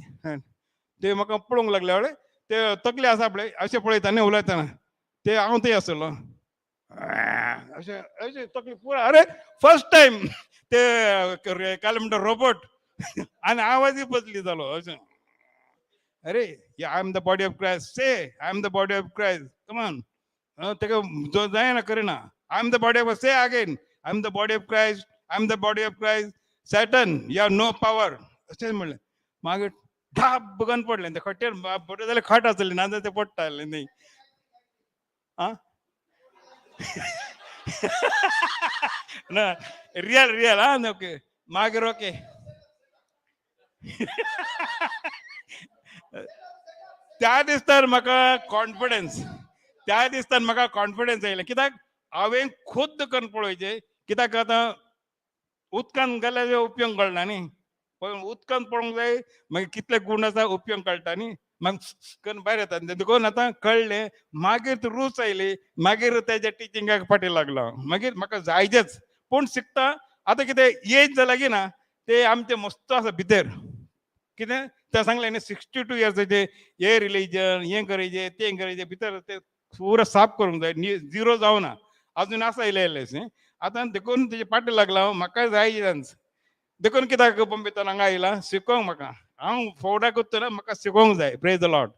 Speaker 1: ते म्हाका पळोवंक लागले, हय ते तकले आसा पळय अशें पळयता न्ही उलयतना, ते हांव थंय आसलो अशें अशें तकली पुरा, अरे फर्स्ट टायम ते काल म्हणटा रोबोट आनी आवाजय बदली जालो अशें. अरे I am the body of Christ, say I am the body of Christ, come on. ताका जो जायना करिना, I am the body of, say again, I am the body of Christ, I am the body of Christ, Satan you have no power, अशें म्हणलें. मागीर ढाब करून पडलें ते खट्टेर, बरें जाल्यार खट आसलें, ना जाल्यार तें पडटालें न्ही. आं ना रियल रियल आं ओके. मागीर ओके त्या दिसतान म्हाका कॉन्फिडन्स, त्या दिसतान म्हाका कॉन्फिडन्स आयलें, कित्याक हांवें खुद्द करून पळोवचें. कित्याक आतां उदकान गेल्यार उपयोग कळना न्ही, पण उदकान पळोवंक जाय, मागीर कितले गूण आसा उपयोग कळटा न्ही, मागीर करून भायर येता. देखून आतां कळ्ळें, मागीर रूच आयली, मागीर तेज्या टिचिंगाक फाटीं लागलो. मागीर म्हाका जायतेच पूण शिकता. आतां कितें एज जाला की ना, ते आमचे मस्त आसा भितर. कितें ते सांगलें न्ही, 62 इयर्साचे हे रिलीजन हें करायचें तें करायचें, भितर ते पुरो साफ करूंक जाय, झिरो जावना अजून आसा इल्लें इल्लेंशें. आतां देखून तेजे फाटी लागला हांव, म्हाका जाय चान्स. देखून कित्याक बॉम्बेंतल्यान हांगा आयला शिकोवंक म्हाका, हांव फौडा करतना म्हाका शिकोवंक जाय. प्रेज the Lord.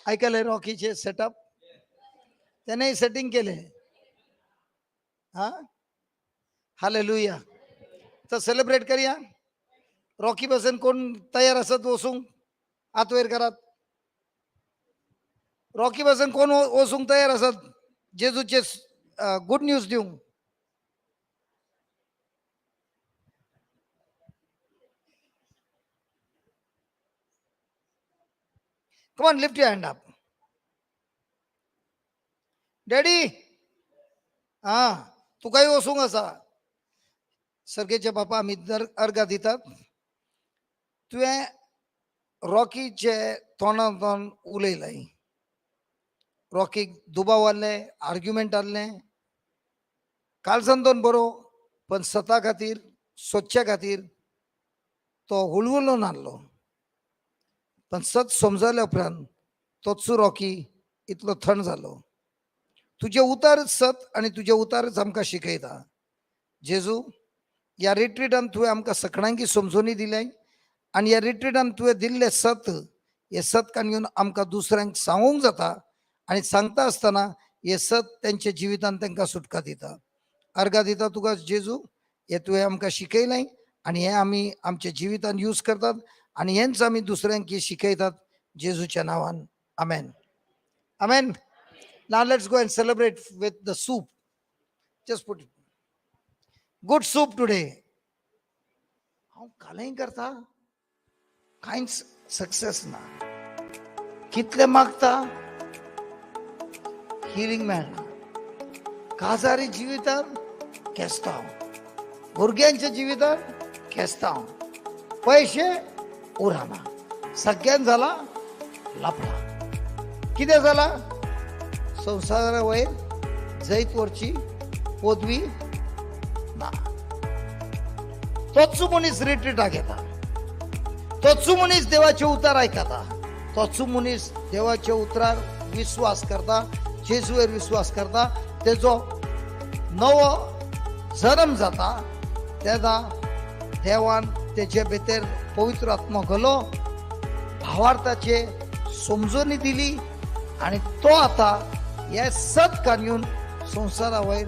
Speaker 2: ऐकले रॉकीचे सेटअप, त्याने सेटिंग केले. हा, हालेलुया. तर सेलिब्रेट करूया. रॉकी बसन कोण तयार असत वसूंक, हात वयर करात. रॉकी बसन कोण वसूंक तयार असत जेजूचे गुड न्यूज दिवंक? Come on, lift your hand up. Daddy, हा तुकाय वसूंक आसा. सर्गेचे बापा, आमी दर अर्गां दितात. तुवें रॉकीचे तोंडांतल्यान उलयलाय. रॉकीक दुबाव आहले, आर्ग्युमेंट आहलें, कालसान बरो, पण सता खातीर, सोदच्या खातीर तो हुळहुळून आहलो. पण सत समजल्या उपरांत तोच रॉकी इतलो थंड जालो. तुजें उतारच सत आनी तुजें उतारच आमकां शिकयता. जेजू, ह्या रिट्रीटान तुवें आमकां सगळ्यांकी समजोनी दिलें आनी ह्या रिट्रीटान तुवें दिल्लें सत, हें सत कान घेवन आमकां दुसऱ्यांक सांगूंक जाता आनी सांगता आसतना हें सत तेंच्या जिवितान तांकां सुटका दिता. अर्गां दिता तुका जेजू, हें तुवें आमकां शिकयलें आनी हें आमी आमच्या जिवितान यूज करतात आनी हेंच आमी दुसऱ्यांक शिकयतात. जेजूच्या नांवान, आमेन, आमेन. Now let's go and celebrate with the soup. Just put it. Good soup today. हांव कालय करता, कांयच सक्सेस ना. कितले मागता, हिलिंग मेळना. काजारी जिवितान खेस्तांव, भुरग्यांच्या जिवितान खेस्तांव, पयशे उरना, सगळ्यान जाला लफडा. कितें जाला? संवसारा वयर जैत वरची पदवी ना. तोच मनीस रिट्रीटाक येता, तोच मनीस देवाचे उतार आयकता, तोच मनीस देवाच्या उतरार विस्वास करता, जेजूवर विस्वास करता, तेजो नवो जल्म जाता. तेन्ना देवान तेजे भितर पवित्र आत्मो घालो, भावार्थाचे समजणी दिली आनी तो आतां हे सत कान घेवन संवसारा वयर